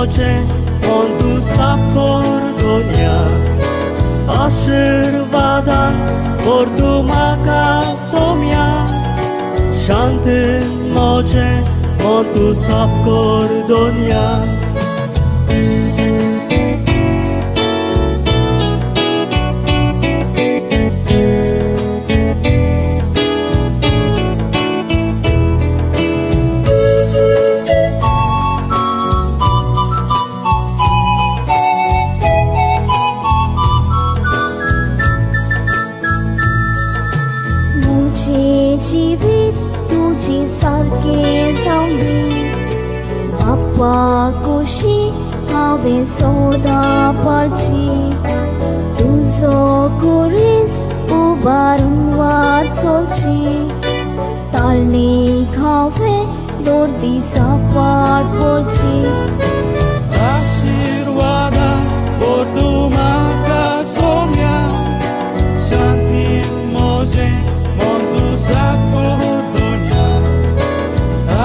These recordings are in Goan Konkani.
मोजे मन तूं साफ कर दोनया आशिर्वादान भर तूं म्हाका सोम्या शांतीन मोजे मन तूं साफ कर दोनया. जीवित तुझे सारके जावंदी बाप्पा कुशी हांवें सदां पाळची तुजो कुरीस उबारून वाट चलची ताळणीक हांवें दर दिसा पाट पळची. आशिर्वादान भर तूं म्हाका सोम्या शांतीन मोजें मन तूं साफ कर दोनया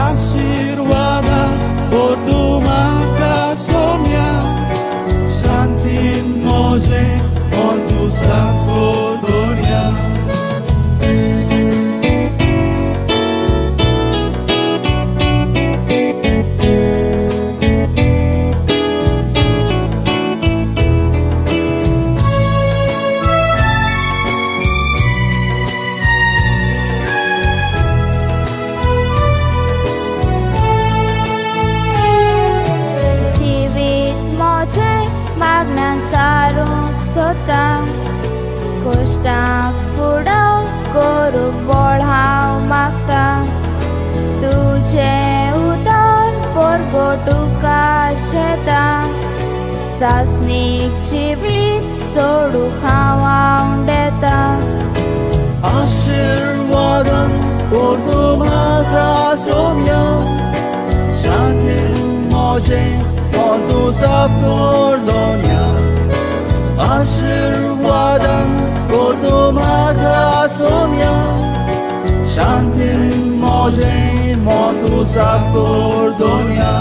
आशिर्वादान भर तूं म्हाका सोम्या शांतीन मोजें मन तूं साफ कर दोनया. कश्टांक फुडो करूंक बळ हांव मागता तुजें उतर परगटूंक आशेता सासणीक जिवीत सोडूंक हांव आंवडेता. आशिर्वादान भर तूं म्हाका सोम्या शांतीन मोजें मन तूं साफ कर दोनया आशिर्वादान भर तूं म्हाका सोम्या शांतीन मोजें मन तूं साफ कर दोनया.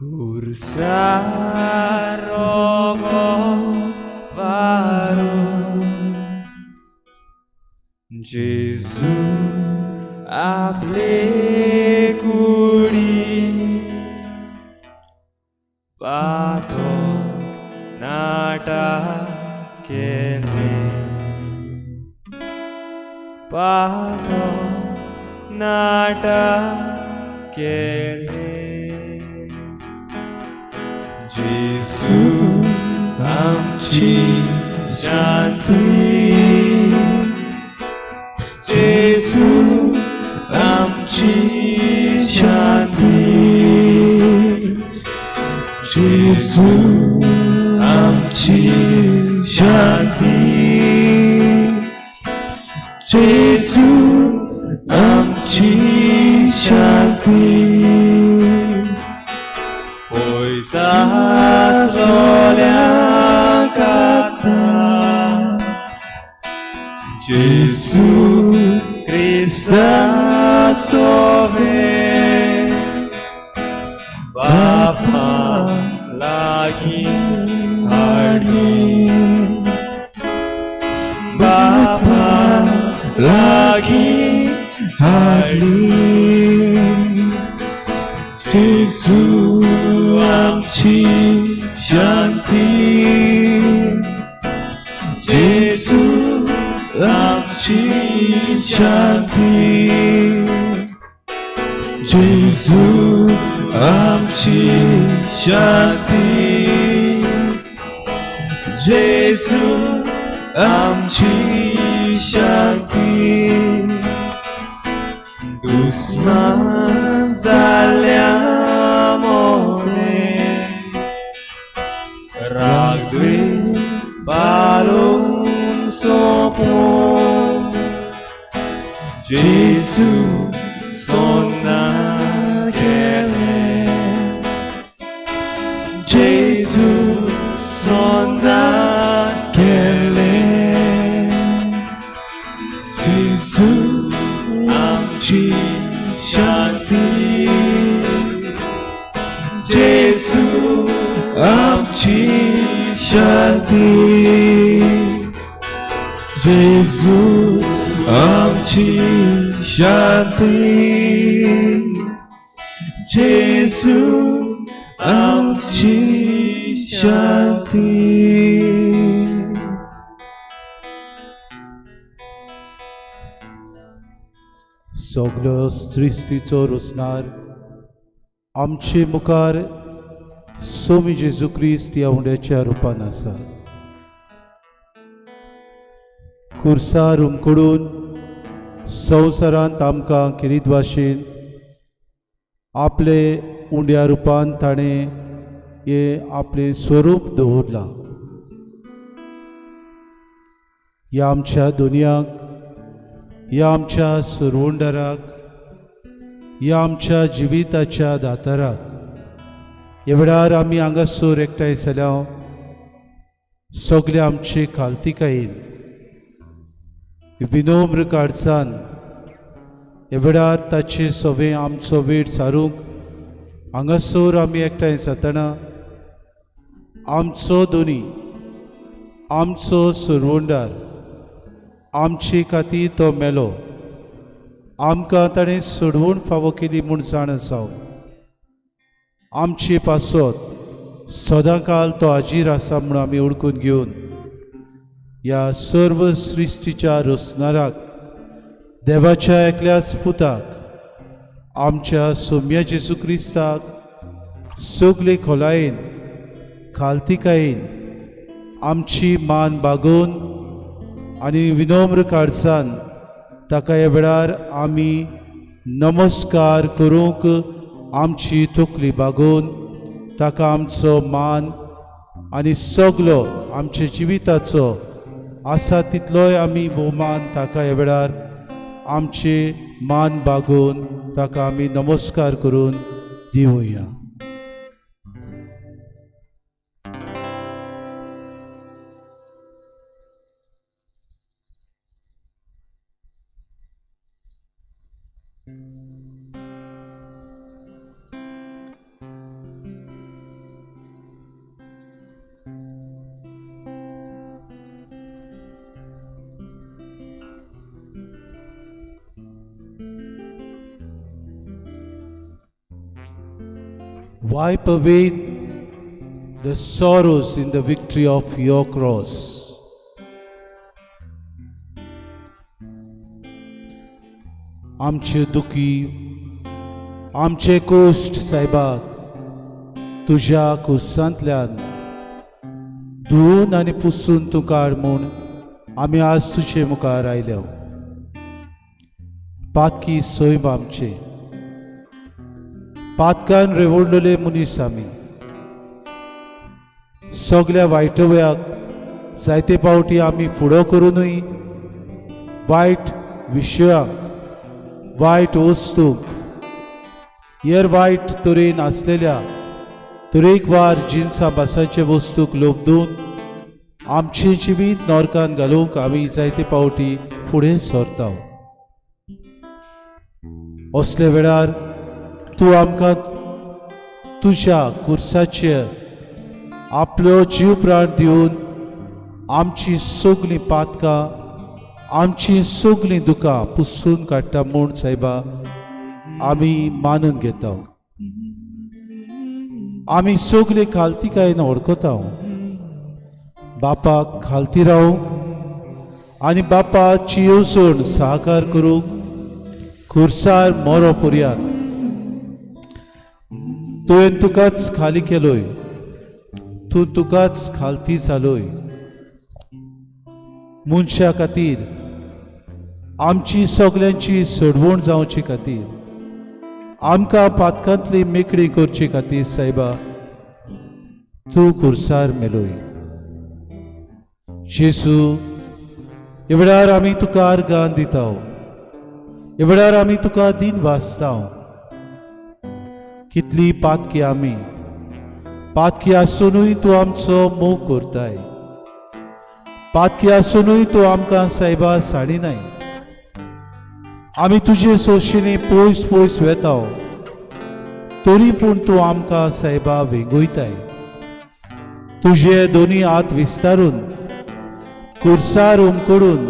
Kursar rogod varu Jesu आपले कुडी पातक नाटा केले पातक नाटा केले जेजू आमची शांती जेजू आमची शांती जेजू आमची शांती जेजू आमची शांती पयसासलोल्या काता जेजू क्रिस्ता सोवे बापा लागीं हाडली बापा लागीं हाडली जेजू आमची शांती जेजू आमची शांती जेजू आमची शांती जेजू आमची शांती दुस्मान जाल्या मोने राग द्वेष पालोवन सोंपोवन जेजू सोन्नार केले जेजू सोन्नार केले जेजू आमची शांती जेजू आमची शांती जेजू आमची शांती जेजू आमची शांती. सगळो सृश्टीचो रचणार आमचे मुखार सोमी जेजू क्रिस्त ह्या उंड्याच्या रुपान आसा. खुर्सार उमकडून संवसारांत आमकां किरीत भाशेन आपले उंड्या रुपान ताणें हें आपलें स्वरूप दवरलां. ह्या आमच्या दुनियाक, ह्या आमच्या सुरवंडराक, ह्या आमच्या जिविताच्या दाताराक ह्या वेळार आमी हांगासर एकठांय जाल्या सगळे आमचे खालतिकायेन विनम्र काळजान ह्या वेळार ताचे सवे आमचो वेळ सारूंक हांगासर आमी एकठांय जातना आमचो दोनी आमचो सुरवंडार आमचे खातीर तो मेलो, आमकां ताणें सोडवून फावो केली म्हूण जाणा जावं आमचे पासत सदांकाल तो हाजीर आसा म्हूण आमी ओळखून घेवन ह्या सर्व सृश्टीच्या रचणाराक देवाच्या एकल्याच पुताक आमच्या सोम्या जेजू क्रिस्ताक सगळे खोलायेन खालतिकायेन आमची मान बागोवन आनी विनम्र काळजान ताका ह्या वेळार आमी नमस्कार करूंक आमची तकली बागोवन ताका आमचो मान आनी सगलो आमच्या जिविताचो आसा तितलोय आमी भोवमान ताका ह्या वेळार आमचे मान बागोवन ताका आमी नमस्कार करून दिवया. Wipe away the sorrows in the victory of your cross. आमचे दुखी, आमचे कोश्ट सायबा, तुज्या कुर्सांतल्यान धुवून आनी पुसून तूं काड म्हूण आमी आज तुजे मुखार आयल्या. पातकी सैम आमचे, पातकान रेवडलेले मनीस आमी. सगल्या वायटव्याक जायते फावटी आमी फुडो करुनूय वायट विशयांक, वायट वस्तूंक, हेर वायट तरेन आसलेल्या तरेकवार जिन्सां भासाचे वस्तूक लोबदून आमचें जिवीत नरकान घालूंक आमी जायते फावटी फुडें सरता. असले वेळार तूं आमकां तुज्या कुर्साचेर आपलो जीव प्राण दिवन आमची सगलीं पातकां, आमची सगलीं दुकां पुसून काडटा म्हूण सायबा आमी मानून घेता. आमी सगळे खालतीकायेन वळखता. बापाक खालती रावंक आनी बापाची येवजण साकार करूंक खुर्सार मोरो पर्यंत तुवें तुकाच खाली केलोय, तूं तुकाच खालती जालोय. मनशा खातीर, आमची सगल्यांची सोडवण जावचे खातीर, आमकां पातकांतली मेकळी करचे खातीर सायबा तूं खुर्सार मेलोय. जेजू, ह्या वेळार आमी तुका अर्गां दिता, ह्या वेळार आमी तुका दिन वाचता. कितली पातकी आमी, पातकी आसुनूय तूं आमचो मोग करताय. पातकी आसुनूय तूं आमकां सायबा साडिनाय. आमी तुजे सोशिनी पयस पयस वेता, तरी पूण तूं आमकां सायबा वेंगयताय. तुजे दोनी हात विस्तारून, कुर्सार उमकडून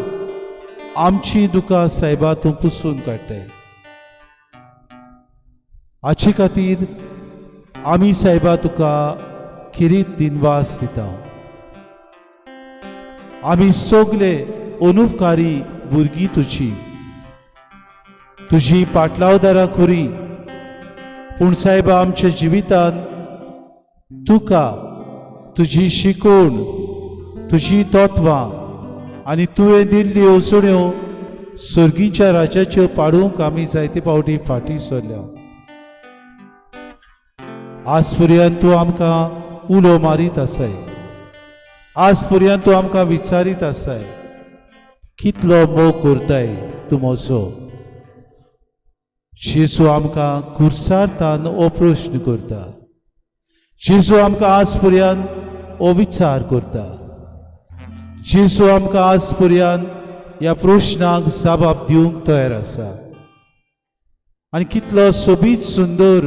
आमची दुकां सायबा तूं पुसून काडटाय. हाचे खातीर आमी सायबा तुका किरीत दिनवास दिता. आमी सगले अनुपकारी भुरगीं तुजी, तुजी पाटलावदारां खरी, पूण सायबा आमच्या जिवितान तुका, तुजी शिकवण, तुजी तत्वां आनी तुवें दिल्ली येवजण्यो सर्गीच्या राज्याच्यो पाडूंक आमी जायते फावटी फाटीं सरल्या. आज पर्यंत तूं आमकां उलो मारीत आसाय, आज पर्यंत तूं आमकां विचारीत आसाय, कितलो मोग करताय तूं म्हजो? जेजू आमकां खुर्सार तान हो प्रश्न करता. जेजू आमकां आज पर्यंत हो विचार करता. जेजू आमकां आज पर्यंत ह्या प्रश्नाक जबाब दिवंक तयार आसा. आनी कितलो सोबीत सुंदर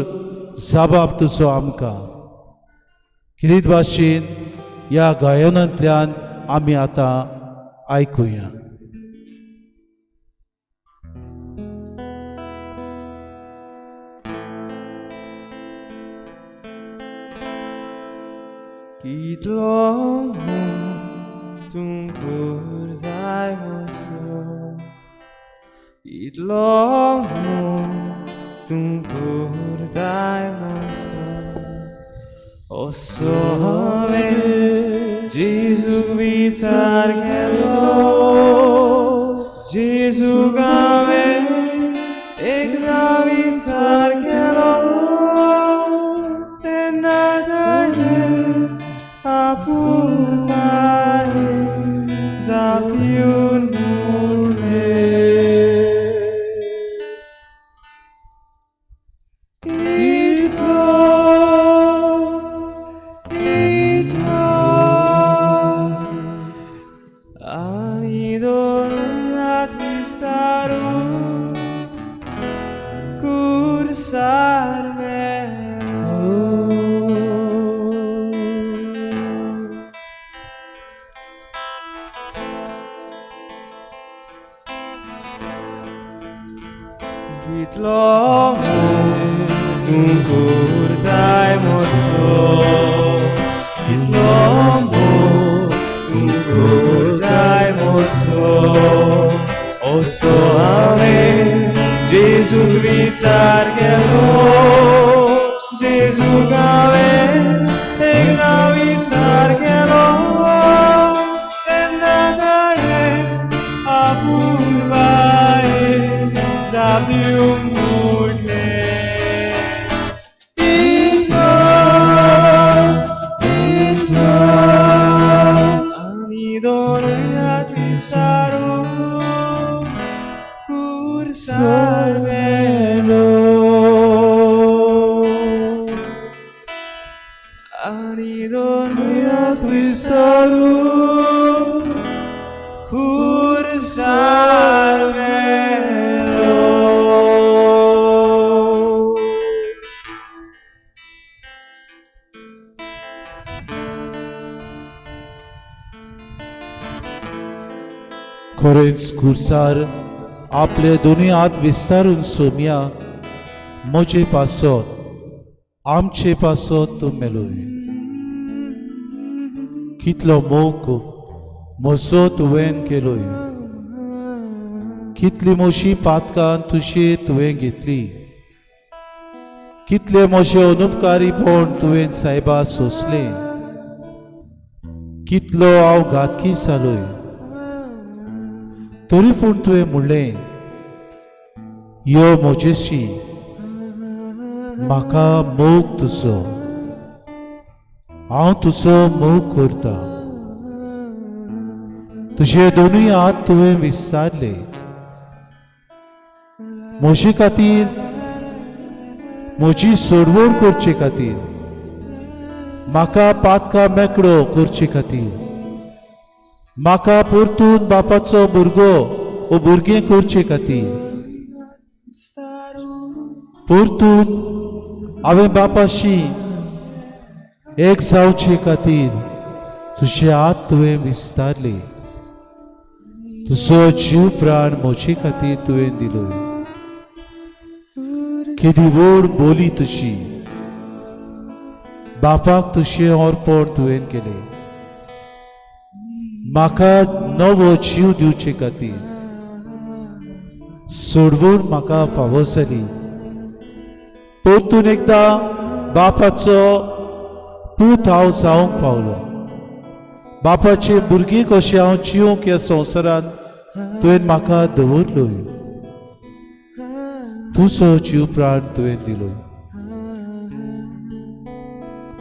जबाब तुजो आमकां किरीत भाशेन ह्या गायनांतल्यान आमी आतां आयकुया. कितलो मोग तूं करताय म्हजो, कितलो मोग तूं करताय म्हजो. असो हांवें जेजूक विचार केलो, जेजूक हांवें एकदां विचार केलो, तेन्ना ताणें आपुरबायेन जाप दिवन म्हणलें, इतलो, इतलो. आनी दोन हात विस्तारून कुर्सार मेलो. कितलो मोग तूं करताय. जेजूक विचार केलो, जेजूक हांवें एकदां विचार केलो, तेन्ना ताणें अपुरबायेन जाप दिवंक म्हणलें, इतलो इतलो आनी दोनूय हात विस्तारून खुर्सार व्हेलो, आनी दोनूय हात विस्तारून खुर्सार व्हेलो. खरेंच खुर्सार आपले दोनूय हात विस्तारून सोमया म्हजे पासत, आमचे पासत तूं मेलोय. कितलो मोग म्हजो तुवें केलोय, कितली म्हजी पातकां तुजी तुवें घेतली, कितले म्हजे अनुपकारीपण तुवें सायबा सोंसलें, कितलो हांव घातकी जालोय, तरी पूण तुवें म्हणलें, यो म्हजेशी, म्हाका मोग तुजो, हांव तुजो मोग करता. तुजे दोनूय हात तुवें विस्तारले म्हजे खातीर, म्हजी सोडवण करचे खातीर, म्हाका पातका मेकळो करचे खातीर, म्हाका परतून बापाचो भुरगो वो भुरगें करचे खातीर. परतून हांवें बापाशी एक जावचे खातीर तुजे हात तुवें विस्तारले, तुजो जीव प्राण म्हजे खातीर तुवें दिलो. केदी व्हड बोली तुजी, बापाक तुजें अर्पण तुवें केलें म्हाका नवो जीव दिवचे खातीर. सोडवण म्हाका फावो जाली. परतून एकदां बापाचो पूत हांव जावंक पावलो. बापाचे भुरगीं कशें हांव जिवंक ह्या संवसारांत तुवें म्हाका दवरलोय. तुजो जीव प्राण तुवें दिलो.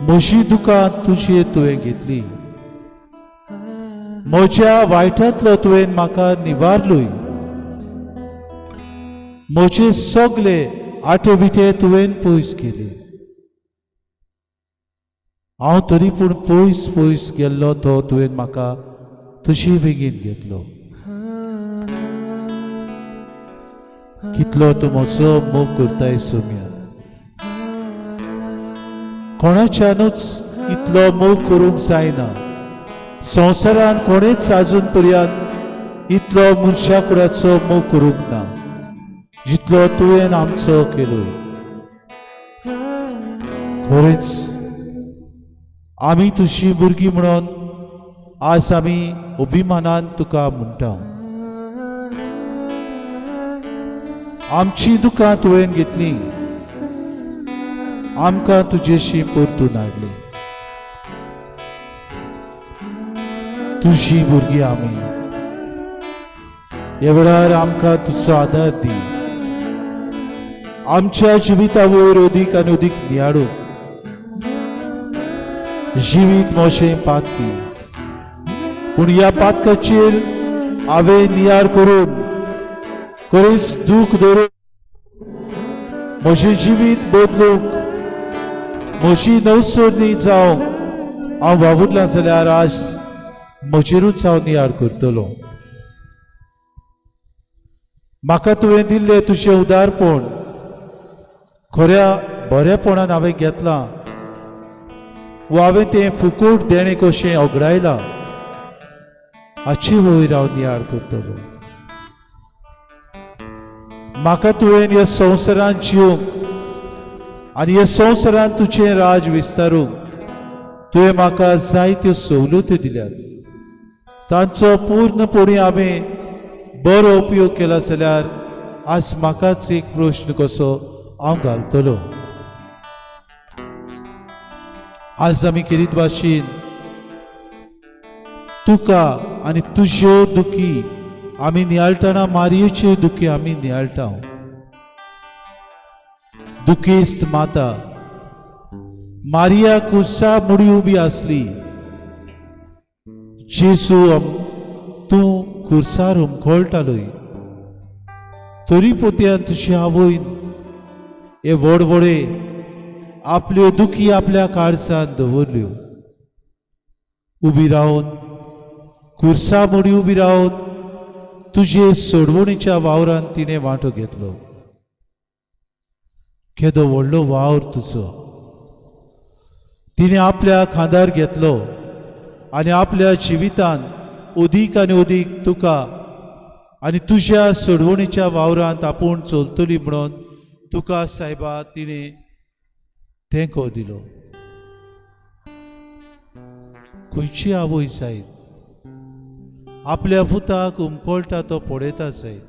म्हजी दुकां तुजी तुवें घेतली, म्हज्या वायटांतलो तुवें म्हाका निवारलोय, म्हजे सगळे आटे विटे तुवें पयस केले. हांव तरी पूण पयस पयस गेल्लो तो तुवें म्हाका तुजी बेगीन घेतलो. कितलो तूं म्हजो मोग करताय सोम्या, कोणाच्यानूच इतलो मोग करूंक जायना. संवसारान कोणेच आजून पर्यंत इतलो मनशा कुडाचो मोग करूंक ना जितलो तुवें आमचो केलो. खरेंच आमी तुजी भुरगीं म्हणून आज आमी अभिमानान तुका म्हणटा. आमची दुकां तुवें घेतली, आमकां तुजेशी परतून हाडली. तुजी भुरगीं आमी, ह्या वेळार आमकां तुजो आदार दी. आमच्या जिविता वयर अदीक आनी अदीक नियाळून जिवीत म्हजें पातकी, पूण ह्या पातकाचेर हांवें नियाळ करून खरेंच दूख धरून म्हजें जिवीत बदलूंक, म्हजी नवसरणी जावंक हांव वावुरलां जाल्यार आज म्हजेरूच हांव नियाळ करतलो. म्हाका तुवें दिल्लें तुजें उदारपण खऱ्या बरेपणान हांवें घेतलां वो हांवें तें फुकट देणें कशें ओगडायलां हाची वयर हांव नियाळ करतलो. म्हाका तुवें ह्या संवसारांत जिवंक आनी ह्या संवसारांत तुजें राज विस्तारूंक तुवें म्हाका जायत्यो सवलत्यो दिल्यात. तांचो पूर्णपणी हांवें बरो उपयोग केला जाल्यार आज म्हाकाच एक प्रश्न कसो हांव घालतलो. आज आमी खेरीत भाशेन तुका आनी तुज्यो दुखी आमी नियाळटना मारयेच्यो दुखी आमी नियाळटा. दुखेस्त माता मारिया कुसा मुडी उबी आसली. जेजू तूं खुर्सार हुमकळटालोय तरी पोतयान तुजी आवयन हे व्हड व्हडे आपल्यो दुखी आपल्या काळजान दवरल्यो. उबी रावन खुर्सा मुडी उबी रावन तुजे सोडवणीच्या वावरान तिणें वांटो घेतलो. केदो व्हडलो वावर तुजो तिणें आपल्या खांदार घेतलो आनी आपल्या जिवितान अदीक आनी अदीक तुका आनी तुज्या सोडवणीच्या वावरांत आपूण चलतली म्हणून तुका सायबा तिणें तेंको दिलो. खंयची आवय जायत आपल्या पुताक उमकळटा तो पळयता जायत.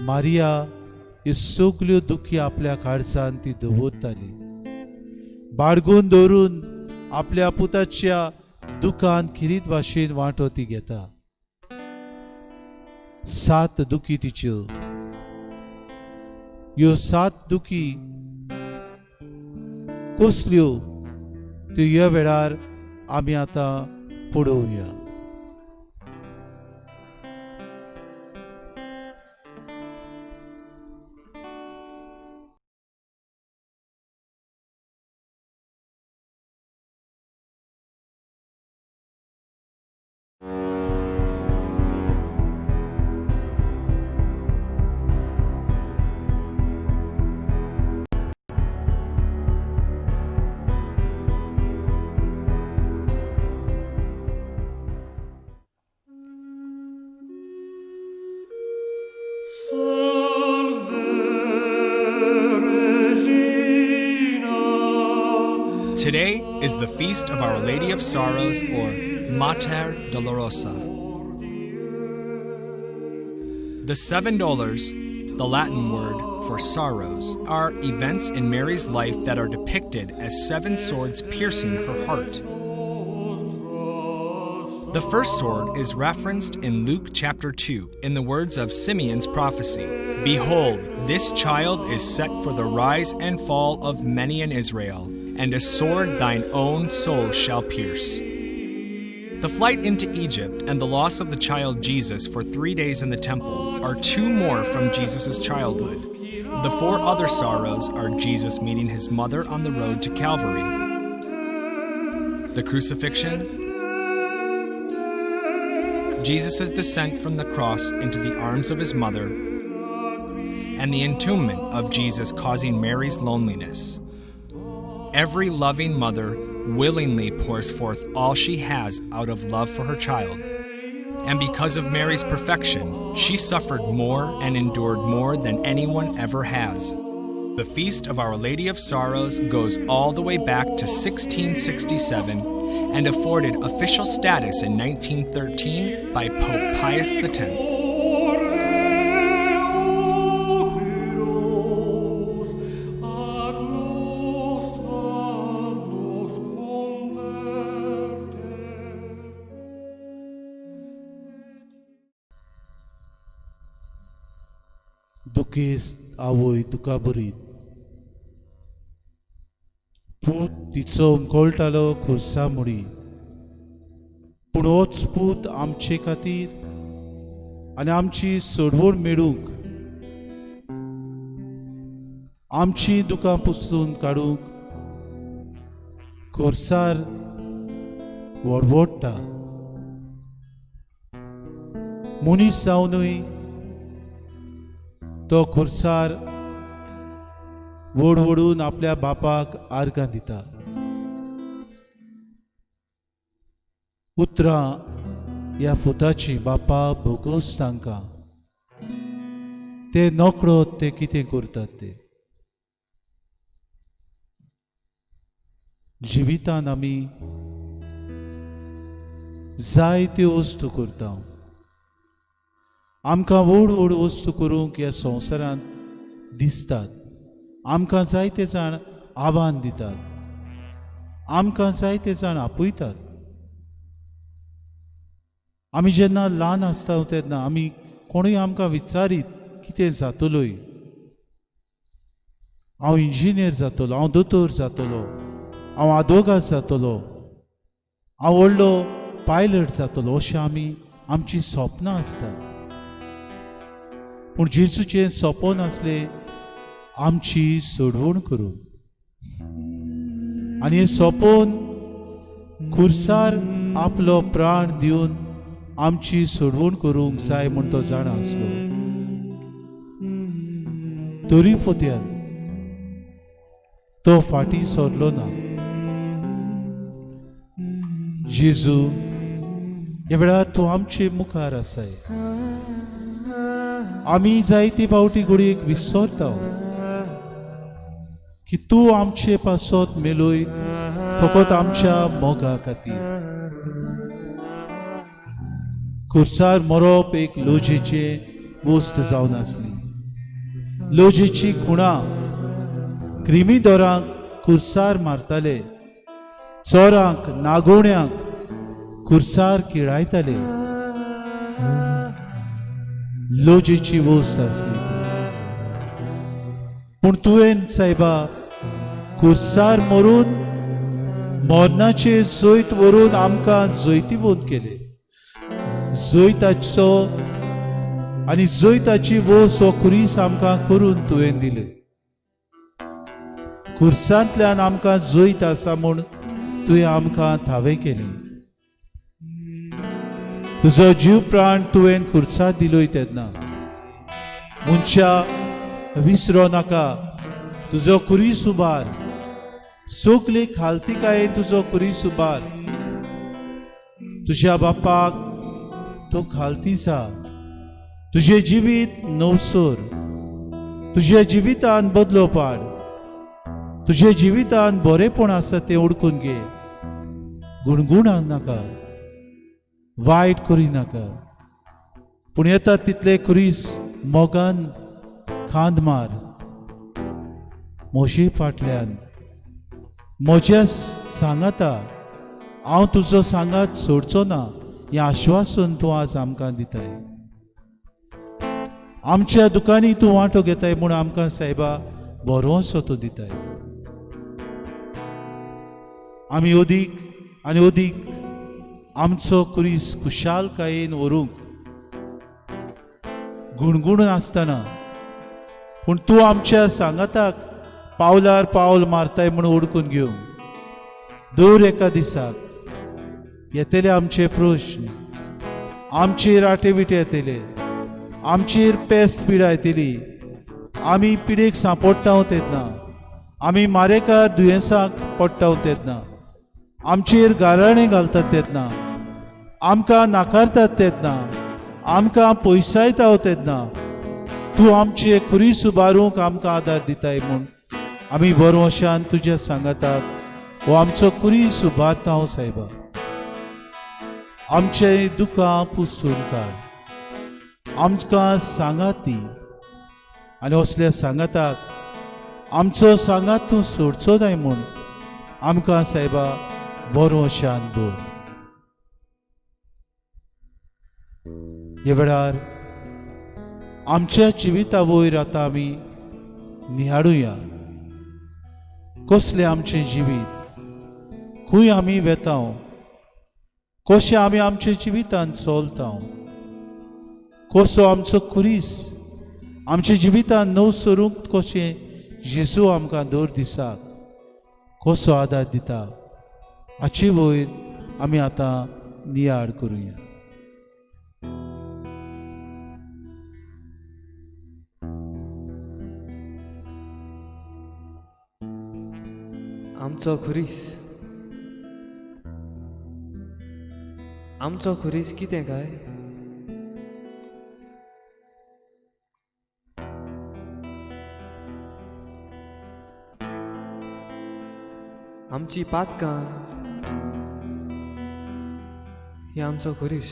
मारिया ह्यो सगल्यो दुखी आपल्या काळजान ती दवरताली. बाळगून दवरून आपल्या पुताच्या दुखान खिरीत भाशेन वांटो ती घेता. 7 दुखी तिच्यो, ह्यो 7 दुखी कसल्यो त्यो ह्या वेळार आमी आतां पळोवया. Today is the feast of Our Lady of Sorrows, or Mater Dolorosa. The 7 dolors, the Latin word for sorrows, are events in Mary's life that are depicted as 7 swords piercing her heart. The first sword is referenced in Luke chapter 2 in the words of Simeon's prophecy. Behold, this child is set for the rise and fall of many in Israel, and a sword thine own soul shall pierce. The flight into Egypt and the loss of the child Jesus for 3 days in the temple are 2 more from Jesus' childhood. The 4 other sorrows are Jesus meeting his mother on the road to Calvary, the crucifixion, Jesus' descent from the cross into the arms of his mother, and the entombment of Jesus causing Mary's loneliness. Every loving mother willingly pours forth all she has out of love for her child. And because of Mary's perfection, she suffered more and endured more than anyone ever has. The Feast of Our Lady of Sorrows goes all the way back to 1667 and afforded official status in 1913 by Pope Pius X. दुखेस्त आवय तुका बरीत पूत तिचो उमकळटालो खुर्सा मुडी, पूण होच पूत आमचे खातीर आनी आमची सोडवण मेळूंक, आमची दुकां पुसून काडूंक खुर्सार वडवडटा. मनीस जावनूय तो खुर्सार वडवडून आपल्या बापाक आर्गां दिता. उतरां ह्या पुताची बापा भोगोस तांकां, ते नकळो ते कितें करतात ते. जिवितान आमी जायत्यो वस्तू करता, आमकां व्हड व्हड वस्तू करूंक ह्या संवसारांत दिसतात. आमकां जायते जाण आव्हान दितात, आमकां जायते जाण आपयतात. आमी जेन्ना ल्हान आसता तेन्ना आमी कोणूय आमकां विचारीत कितें जातलोय, हांव इंजिनियर जातलो, हांव दोतोर जातलो, हांव आदवोगाद जातलो, हांव व्हडलो पायलट जातलो, अशें आमी आमची सपनां आसतात. पूण जेजूचें सपन आसलें आमची सोडवण करूंक, आनी हें सपन खुर्सार आपलो प्राण दिवन आमची सोडवण करूंक जाय म्हूण तो जाणा आसलो. तरी पोत्यान तो फाटीं सरलो ना. जेजू, ह्या वेळार तूं आमचे मुखार आसाय. आमी जायते फावटी घडयेक विसरता की तूं आमचे पासत मेलोय फकत आमच्या मोगा खातीर. खुर्सार मरप एक लोजेचे वस्त जावन आसली. लोजेची खुणां क्रिमीदोरांक खुर्सार मारताले, चोरांक नागोवण्यांक खुर्सार किळायताले. लोजेची वस्त आसली. पूण तुवें सायबा खुर्सार मरून मरणाचे जैत व्हरून आमकां जैतिवंत केले. जैताचो आनी जैताची वस्त हो खुरीस आमकां करून तुवें दिले. खुर्सांतल्यान आमकां जैत आसा म्हूण तुवें आमकां थावें केलें. तुजो जीव प्राण तुवें खुर्सात दिलोय तेन्ना मनशा विसरो नाका. तुजो खुरीस उबार, सगले खालतिकायेन तुजो खुरीस उबार. तुज्या बापाक तूं खालती जा. तुजें जिवीत नवसर, तुज्या जिवितान बदलो पाड, तुज्या जिवितान बरेपण आसा तें उडकून घे. गुणगुणांक नाका, वायट करी नाका, पूण येता तितले खुरीस मोगान खांद मार. म्हजे फाटल्यान म्हज्या सांगाता हांव तुजो सांगात सोडचो ना हें आश्वासन तूं आज आमकां दिताय. आमच्या दुकांनी तूं वांटो घेताय म्हूण आमकां सायबा भरोसो तूं दिताय. आमी अदीक आनी अदीक आमचो खुरीस खुशालकायेन व्हरूंक गुणगुणून आसतना, पूण तूं आमच्या सांगाताक पावलार पावल मारताय म्हूण ओडकून घेवंक दर एका दिसाक येतले आमचे प्रश्न, आमचेर आटेविटे येतले, आमचेर पेस्त पिडा येतली. आमी पिडेक सांपडटा तेन्ना, आमी मारेकार दुयेंसाक पडटा तेन्ना, आमचेर गाराणें घालतात तेन्ना, आमकां नाकारतात तेन्ना, आमकां पयसायता तेन्ना, तूं आमचे खुरीस उबारूंक आमकां आदार दिताय म्हूण आमी बरोशान तुज्या सांगाताक हो आमचो खुरीस उबारता. सायबा, आमचे दुकां पुसून काड, आमकां सांगात दी आनी असल्या सांगाताक आमचो सांगात तूं सोडचो नाय म्हूण आमकां सायबा बरोशान दवर. ह्या वेळार आमच्या जिविता वयर आतां आमी निहाडुया, कसलें आमचें जिवीत, खंय आमी वेता, कशें आमी आमच्या जिवितान चलता, कसो आमचो खुरीस आमच्या जिवितान नव सरूंक कशें जेजू आमकां दर दिसाक कसो आदार दिता हाचे वयर आमी आतां नियाळ करुया. आमचो खुरीस, आमचो खुरीस कितें काय? आमची पातकां ही आमचो खुरीस.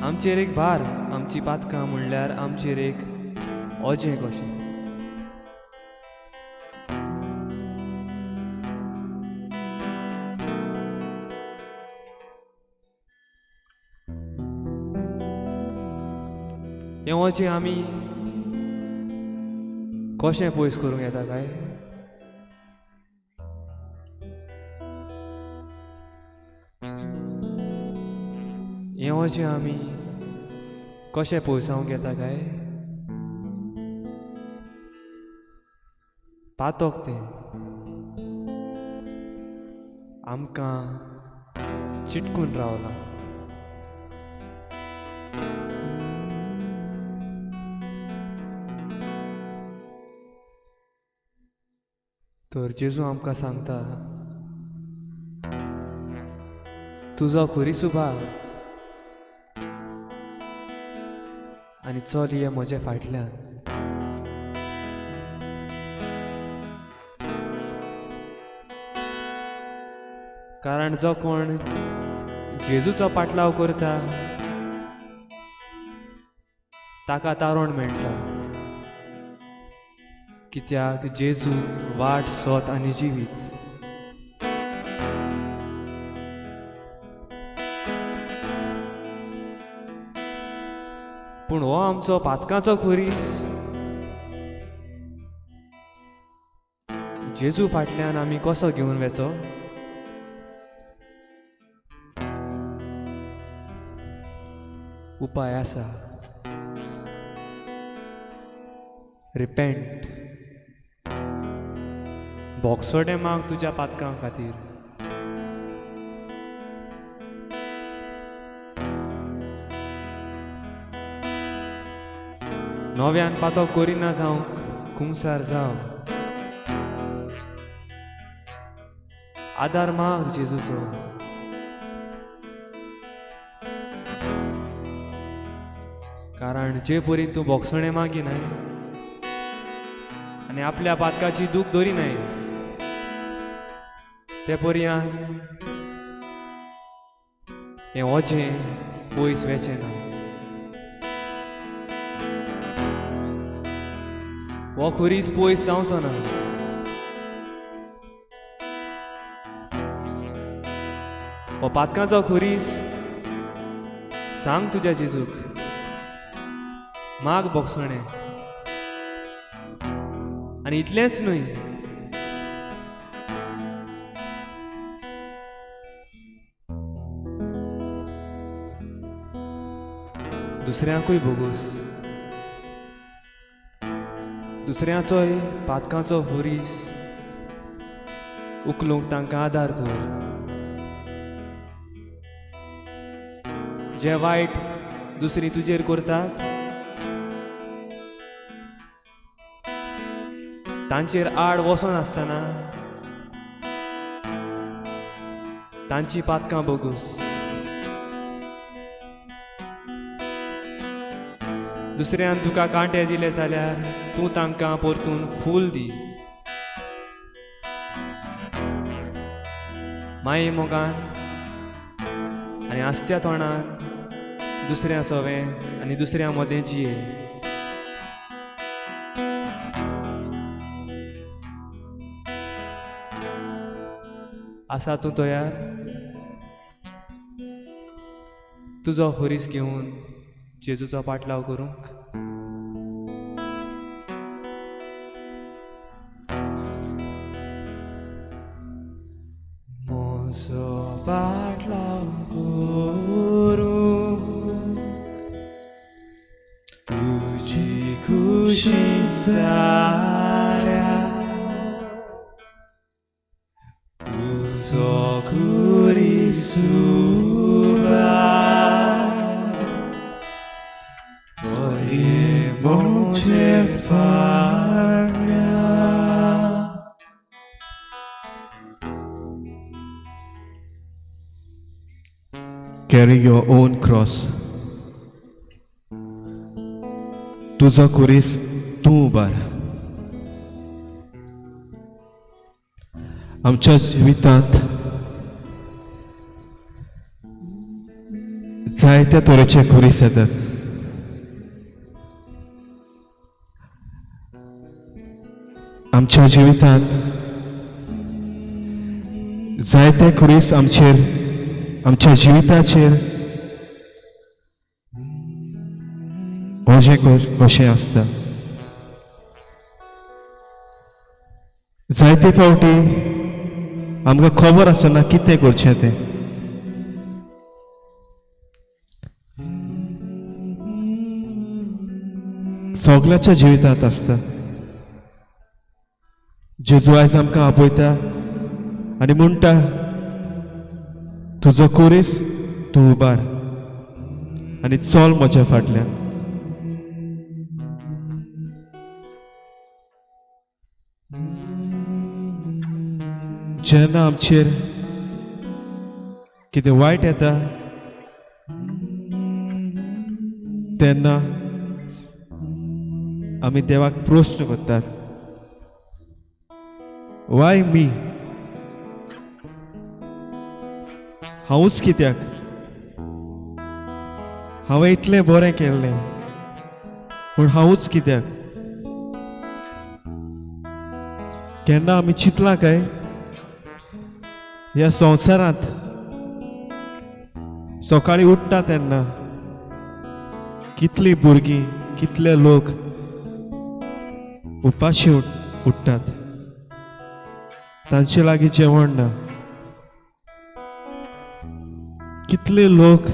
आमचेर एक भार, आमची पातकां म्हणल्यार आमचेर एक ओजें कशें. हें ओजें आमी कशें पयस करूंक येता काय? हें ओजें आमी कशें पयसावंक येता काय? पातोक तें आमकां चिटकून रावलां. तर जेजू आमकां सांगता, तुजो खुरीस उबार आनी चल ये म्हजे फाटल्यान. कारण जो कोण जेजूचो पाटलाव करता ताका तारण मेळटा, कित्याक जेजू वाट, सत आनी जिवीत. पूण हो आमचो पातकांचो खुरीस जेजू फाटल्यान आमी कसो घेवन वेचो? उपाय आसा, रिपेंट, बोगसोडे माग तुज्या पातकां खातीर. नव्यान पातो करिना जावंक कुमसार जाव, आदार माग जेजूचो. कारण जे परी तूं बोगसोणे मागिनाय आनी आपल्या पातकाची दूख दरिनाय ते पर्यान हें ओजें पयस वेचें ना. हो खुरीस पयस जावचो ना. हो पातकांचो खुरीस सांग तुज्या जेजूक, माग बोगसोणें. आनी इतलेंच न्हय, दुसऱ्यांकूय भोगोस, दुसऱ्यांचोय पातकांचो खुरीस उखलूंक तांकां आदार कर. जे वायट दुसरी तुजेर करतात तांचेर आड वचोन आसतना तांची पातकां बोगूस. दुसऱ्यान तुका कांटे दिले जाल्यार तूं तांकां परतून फूल दी. माये मोगान आनी आस्त्या तोंडान दुसऱ्या सवें आनी दुसऱ्या मदें जिये. आसा तूं तयार तुजो खुरीस घेवन जेजूचो पाटलाव करूंक? म्हजो पाटलाव करूंक तुजी खुशी जाल्या, तुजो खुरीस उबार चलये म्हजे फाटल्यान. Carry your own cross. तुजो खुरीस तूं उबार. आमच्या जिवितांत जायत्या तरेचे खुरीस येतात. आमच्या जिवितांत जायते खुरीस आमचेर, आमच्या जिविताचेर ओजें कशें आसता. जायते फावटी आमकां खबर आसना कितें करचें तें. सगल्याच्या जिवितांत आसता. जेजू आयज आमकां आपयता आनी म्हणटा, तुजो खुरीस तूं उबार आनी चल म्हज्या फाटल्यान. जेन्ना आमचेर कितें वायट येता तेन्ना आमी देवाक प्रस्न करतात, वाय मी, हांवूच कित्याक, हांवें इतलें बरें केल्लें पूण हांवूच कित्याक. केन्ना आमी चिंतलां काय ह्या संवसारांत सकाळीं उठ्ठा तेन्ना कितलीं भुरगीं, कितले लोक उपाशी उठ्ठात, तांचे लागीं जेवण ना. कितले लोक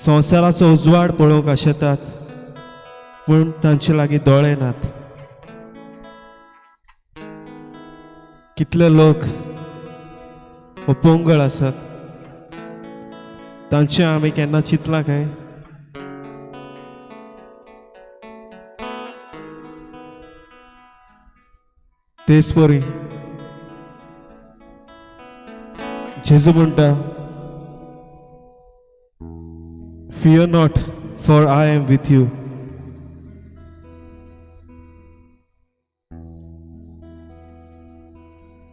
संवसाराचो उजवाड पळोवंक आशेतात पूण तांचे लागीं दोळे नात. कितले लोक अपंगळ आसात, तांचें आमी केन्ना चिंतलां काय? तेच परी जेजू म्हणटा, fear not for I am with you.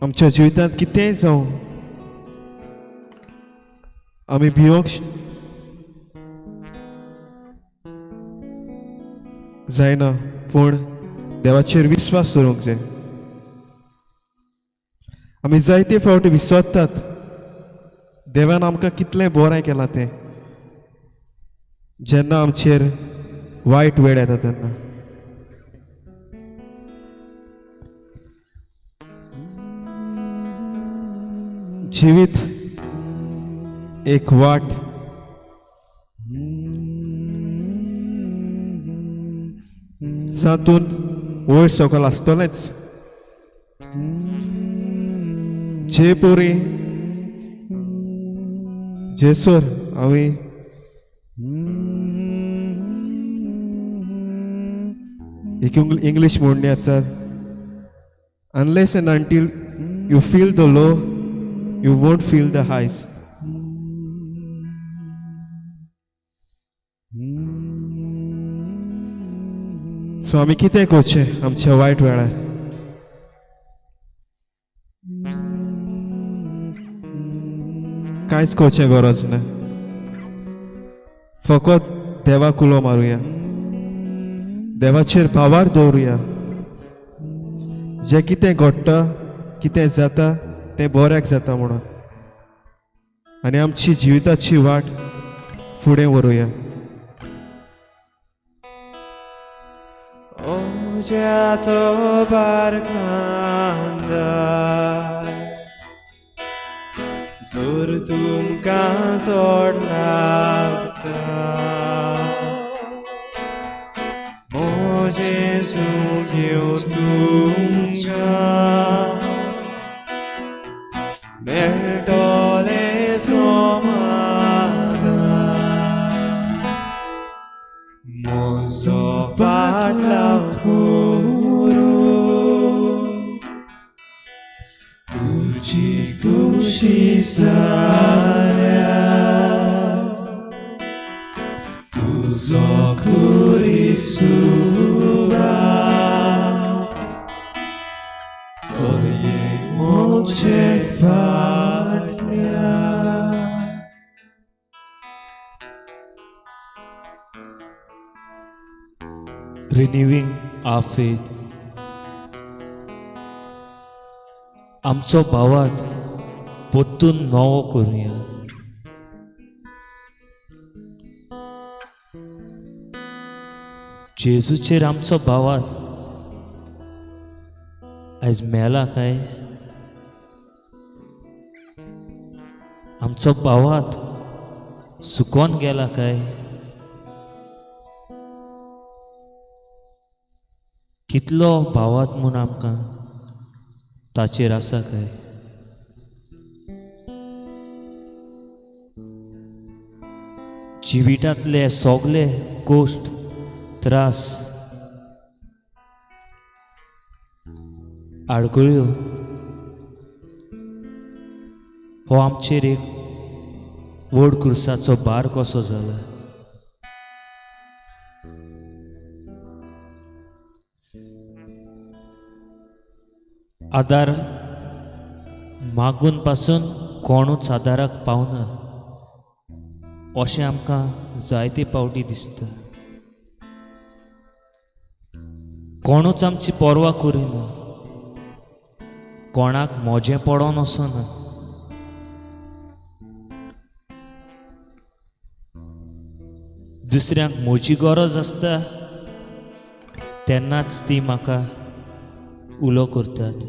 आमच्या जिवितांत कितेंय जावं आमी भिवंक जायना, पूण देवाचेर विस्वास दवरूंक जाय. आमी जायते फावटी विसरतात देवान आमकां कितलें बरें केलां तें, जेन्ना आमचेर वायट वेळ येता तेन्ना. जिवीत एक वाट, जातून वयर सकयल आसतलेंच. जे परी जेसर आमी एक इंग्लीश म्हणणी आसा, unless and until you feel the low you won't feel the highs. So आमी कितें करचें आमच्या वायट वेळार? कांयच करचें गरज ना, फकत देवाक उलो मारुया, देवाचेर भावार दवरुया. जें कितें घडटा, कितें जाता तें बऱ्याक जाता म्हणून, आनी आमची जिविताची वाट फुडें व्हरुया. उज्याचो भार खांदार जर तुमकां चड लागता, म्हजें सूख घेवन तुमकां मेळटलें समाधान. म्हजो फाटलाव करूं तुजी खुशी जाल्या, तुजो खुरीस उबार चलये म्हजे फाटल्यान. Renewing our faith. आमचो भावार्थ परतून नवो करुया. जेजूचेर आमचो भावार्थ आयज मेला काय? आमचो भावार्थ सुकोन गेला काय? कितलो भावार्थ म्हूण आमकां ताचेर आसा काय? जिवितांतले सगले कश्ट, त्रास, आडखळ्यो हो आमचेर एक व्हड क्रुसाचो भार कसो जाला. आदार मागून पासून कोणूच आदाराक पावना अशें आमकां जायते पावटी दिसता. कोणूच आमची पर्वा करिना, कोणाक म्हजें पडोन वचना. दुसऱ्यांक म्हजी गरज आसता तेन्नाच ती म्हाका उलो करतात,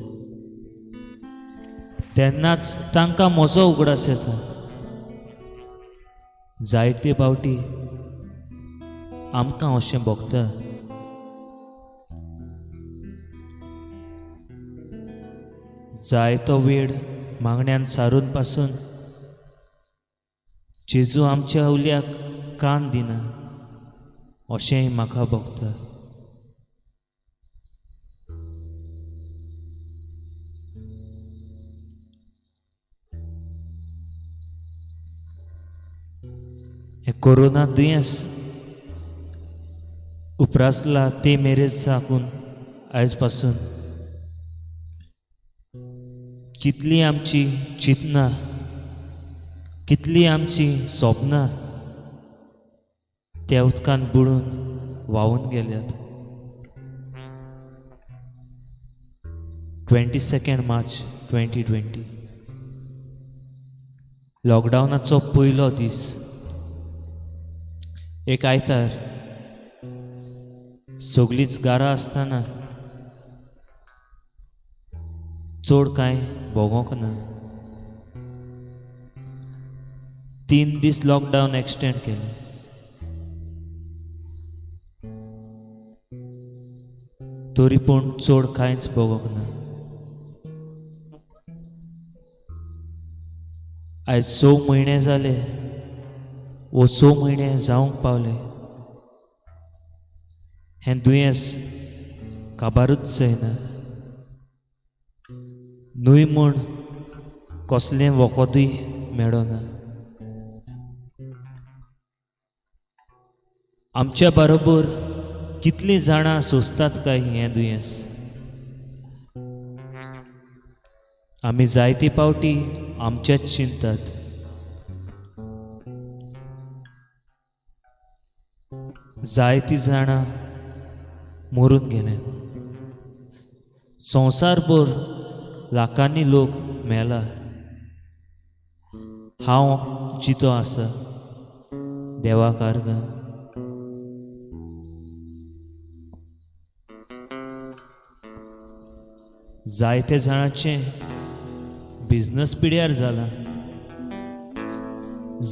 तेन्नाच तांकां म्हजो उगडास येता. जायते पावटी आमकां अशें भोगता. जायतो वेळ मागण्यान सारून पासून जेजू आमच्या उल्याक कान दिना अशेंय म्हाका भोगता. हें कोरोना दुयेंस उप्रासला ते मेरेन साकून आयज पासून कितली आमची चिंतनां, कितली आमची सपनां त्या उदकान बुडून व्हांवून गेल्यात. 22 मार्च 2020 लॉकडावनाचो पयलो दीस, एक आयतार, सगळींच घरा आसतना चड कांय भोगोंक ना. 3 दीस लॉकडावन एक्सटेंड केलें. तरी पूण चड कांयच भोगोंक ना. आयज 6 म्हयने जाले, वो 6 म्हयने जावंक पावले. हें दुयेंस काबारूच जायना. न्हय म्हूण कसलें वखदूय मेळना. आमच्या बरोबर कितलीं जाणां सोंसतात काय हें दुयेंस? आमी जायते पावटी आमचेच चिंततात. जायतीं जाणां मरून गेले. संवसारभर लाखांनी लोक मेला. हांव जितो आसा देवाक आर्गां. जायते जाणांचें बिजनस पिड्यार जाला,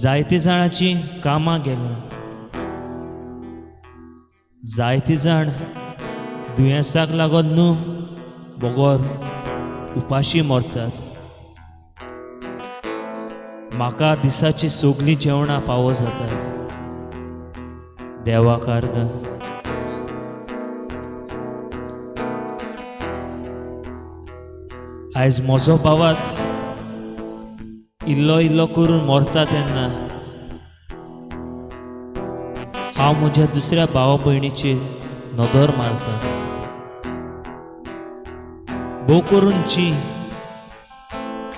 जायते जाणांचीं कामां गेलां, जायते जाण दुयेंसाक लागून न्हू बगर उपाशी मरतात. म्हाका दिसाची सगळीं जेवणां फावो जातात. देवाक आर्गां. आयज म्हजो भावात इल्लो इल्लो करून मरता तेन्ना हांव म्हज्या दुसऱ्या भावा भयणीचेर नदर मारता. भोव करून जी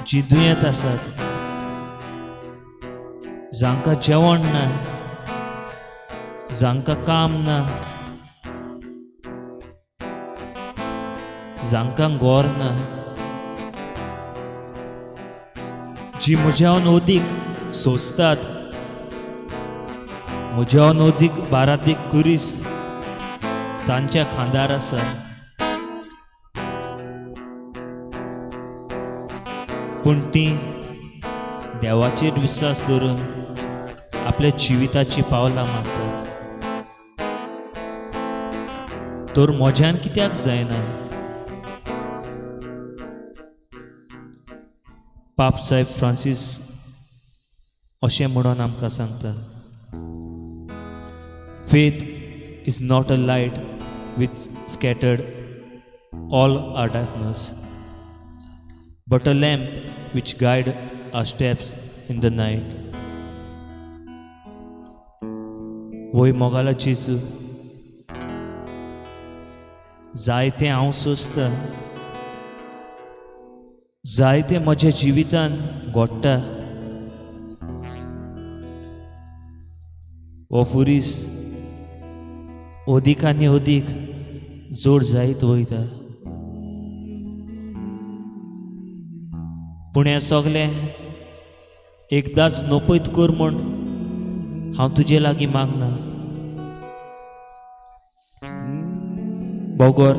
जी दुयेंत आसात, जांकां जेवण ना, जांकां काम ना, जांकां गोर ना, जी म्हज्यावन अदीक सोंसतात, म्हज्यावन अदीक बारादीक कुरीस तांच्या खांदार आसा. पूण तीं देवाचेर विस्वास दवरून आपल्या जिविताची पावलां मारतात. तर म्हज्यान कित्याक जायना? पाप साहेब फ्रांसीस अशें म्हणून आमकां सांगता, faith is not a light which scattered all our darkness, but a lamp which guide our steps in the night. वय मोगाला जेजू, जायतें हांव सोंसतां, जायतें म्हज्या जिवितान घडटा. हो फुरीस अदीक आनी अदीक जोड जायत वयता. पूण हें सगलें एकदांच नपयत कर म्हूण हांव तुजे लागीं मागना, बगर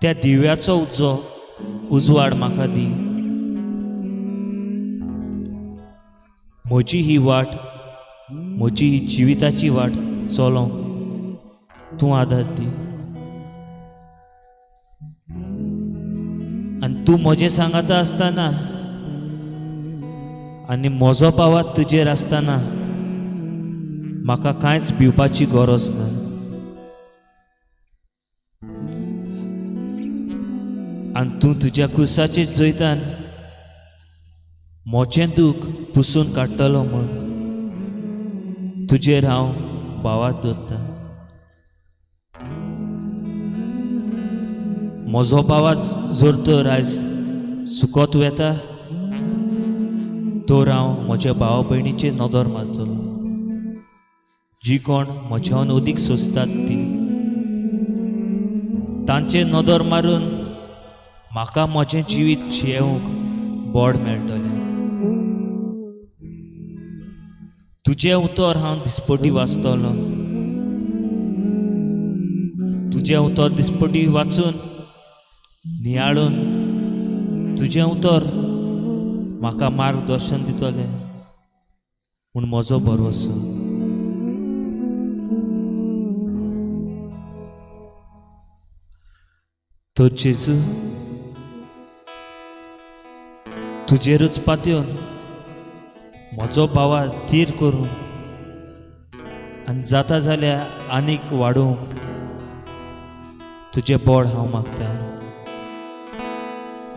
त्या दिव्याचो उजो उजवाड म्हाका दी. म्हजी ही वाट, म्हजी ही जिविताची वाट चलोवंक तूं आदार दी. आनी तूं म्हजें सांगाता आसतना आनी म्हजो पावात तुजेर आसतना म्हाका कांयच भिवपाची गरज ना. आनी तूं तुज्या कुसाचेर जैतान म्हजें दूख पुसून काडटलो म्हूण तुजेर हांव भावात दवरतां. म्हजो भावात जर तर आयज सुकोत वेता तर हांव म्हज्या भावा भयणीचेर नदर मारतलो, जी कोण म्हज्यान अदीक सोंसतात ती. तांचेर नदर मारून म्हाका म्हजें जिवीत जियेवंक बोड मेळटलें. तुजें उतर हांव दिसपटी वाचतलो, तुजें उतर दिसपटी वाचून नियाळून तुजें उतर म्हाका मार्गदर्शन दितलें म्हूण म्हजो भरवसो. तर जेजू, तुजेरूच पातयेवन म्हजो भावार थीर करून आनी जाता जाल्यार आनीक वाडोवंक तुजें बोड हांव मागता.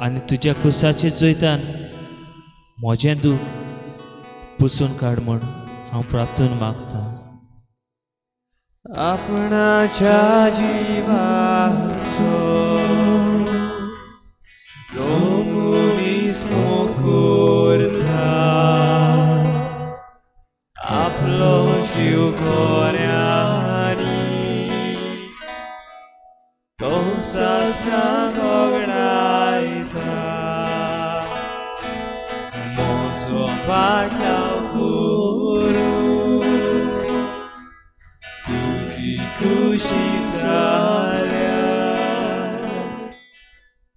आनी तुज्या कुसाचे जैतान म्हजें दूख पुसून काड म्हूण हांव प्रार्थून मागता. आपणाच्या जिवाचो जो मनीस मोग करता आपलो जीव कोऱ्यांनी तो सासां वगडायता. म्हजो पाटलाव करूं तुजी खुशी जाल्या,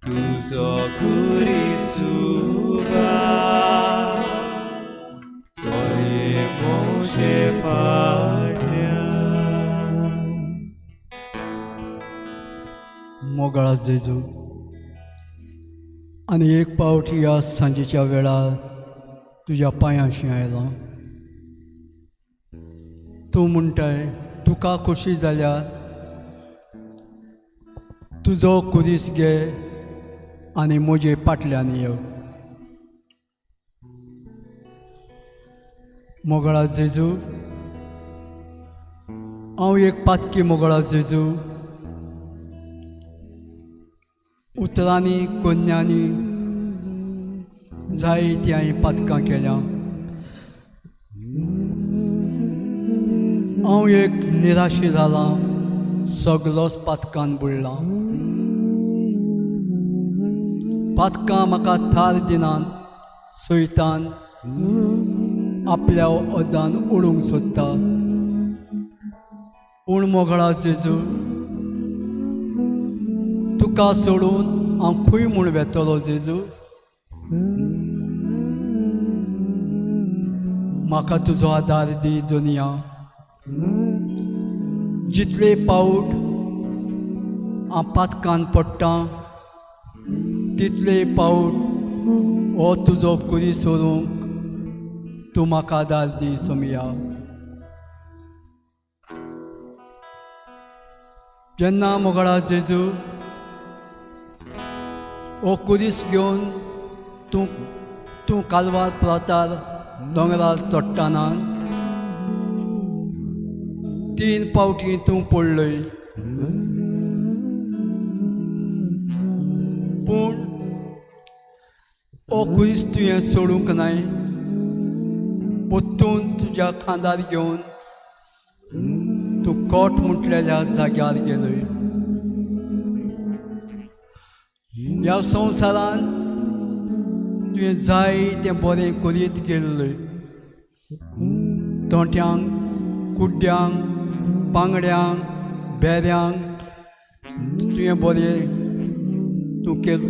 तुजो कुरीसुबा चोये म्हजे फाटल्यान. मोगाळा जेजू, आनी एक पावट ह्या सांजेच्या वेळार तुज्या पांयांशी आयलो. तूं म्हणटाय तुका खोशी जाल्यार तुजो कुरीस घे आनी म्हजे फाटल्यान यो. मोगळा जेजू, हांव एक पातकी मोगळा जेजू, उतरांनी कोन्यांनी जायतीं हांवें पातकां केल्या. हांव एक निराशी जालां, सगलोच पातकान बुडला. पातकां म्हाका थार दिनान सैतान आपल्या अदान उडूंक सोदता. पूण मोगळा जेजू, तुका सोडून हांव खंय म्हूण वेतलो जेजू? म्हाका तुजो आदार दी दुनिया. जितले पावट हांव पातकान पडटा तितले पावट हो तुजो कुरी सोडूंक तूं म्हाका आदार दी सोमया. जेन्ना मोगळा जेजू हो कुरीस घेवन तूं तूं कालवार प्लातार दोंगरार चडटाना 3 पावटी तूं पडलय. पूण हो कुरीस तुवें सोडूंक नाय, परतून तुज्या खांदार घेवन तूं कोट म्हटलेल्या जाग्यार गेलय. ह्या संवसारान तुवें जाय तें बरें करीत गेल्लय. तोंट्यांक, कुड्ड्यांक, बांगड्यांक, बेऱ्यांक तुवें बरें तूं केल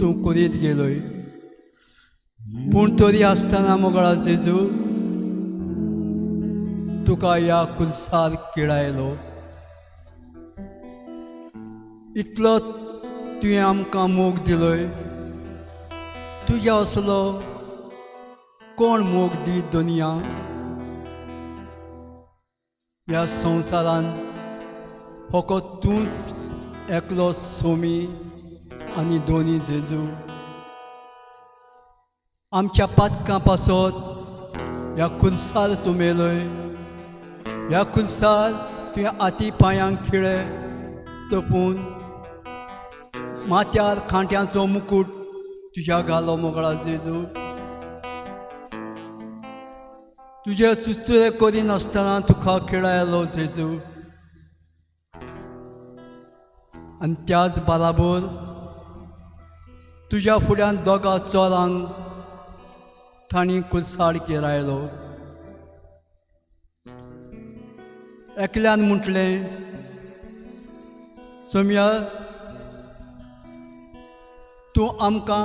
तूं करीत गेलय. पूण तरी आसतना मोगळा जेजू, तुका ह्या कुर्सार किळायलो. इतलो तुवें आमकां मोग दिलोय. तुज्या असलो कोण मोग दी दुनिया? ह्या संवसारान फकत तूंच एकलो सोमी आनी दोनी जेजू. आमच्या पातकां पासत ह्या कुर्सार तूं मेलय. ह्या कुर्सार तुवें आती पांयांक खिळे तपून माथ्यार कांट्यांचो मुकूट तुज्या घालो मोगळा जेजू. तुजे चुचुरे करिनासतना तुका खेळायलो जेजू. आनी त्याच बराबर तुज्या फुड्यान दोगा चोरांक तांणी कुर्सार किरायलो. एकल्यान म्हटलें, सोम्या तूं आमकां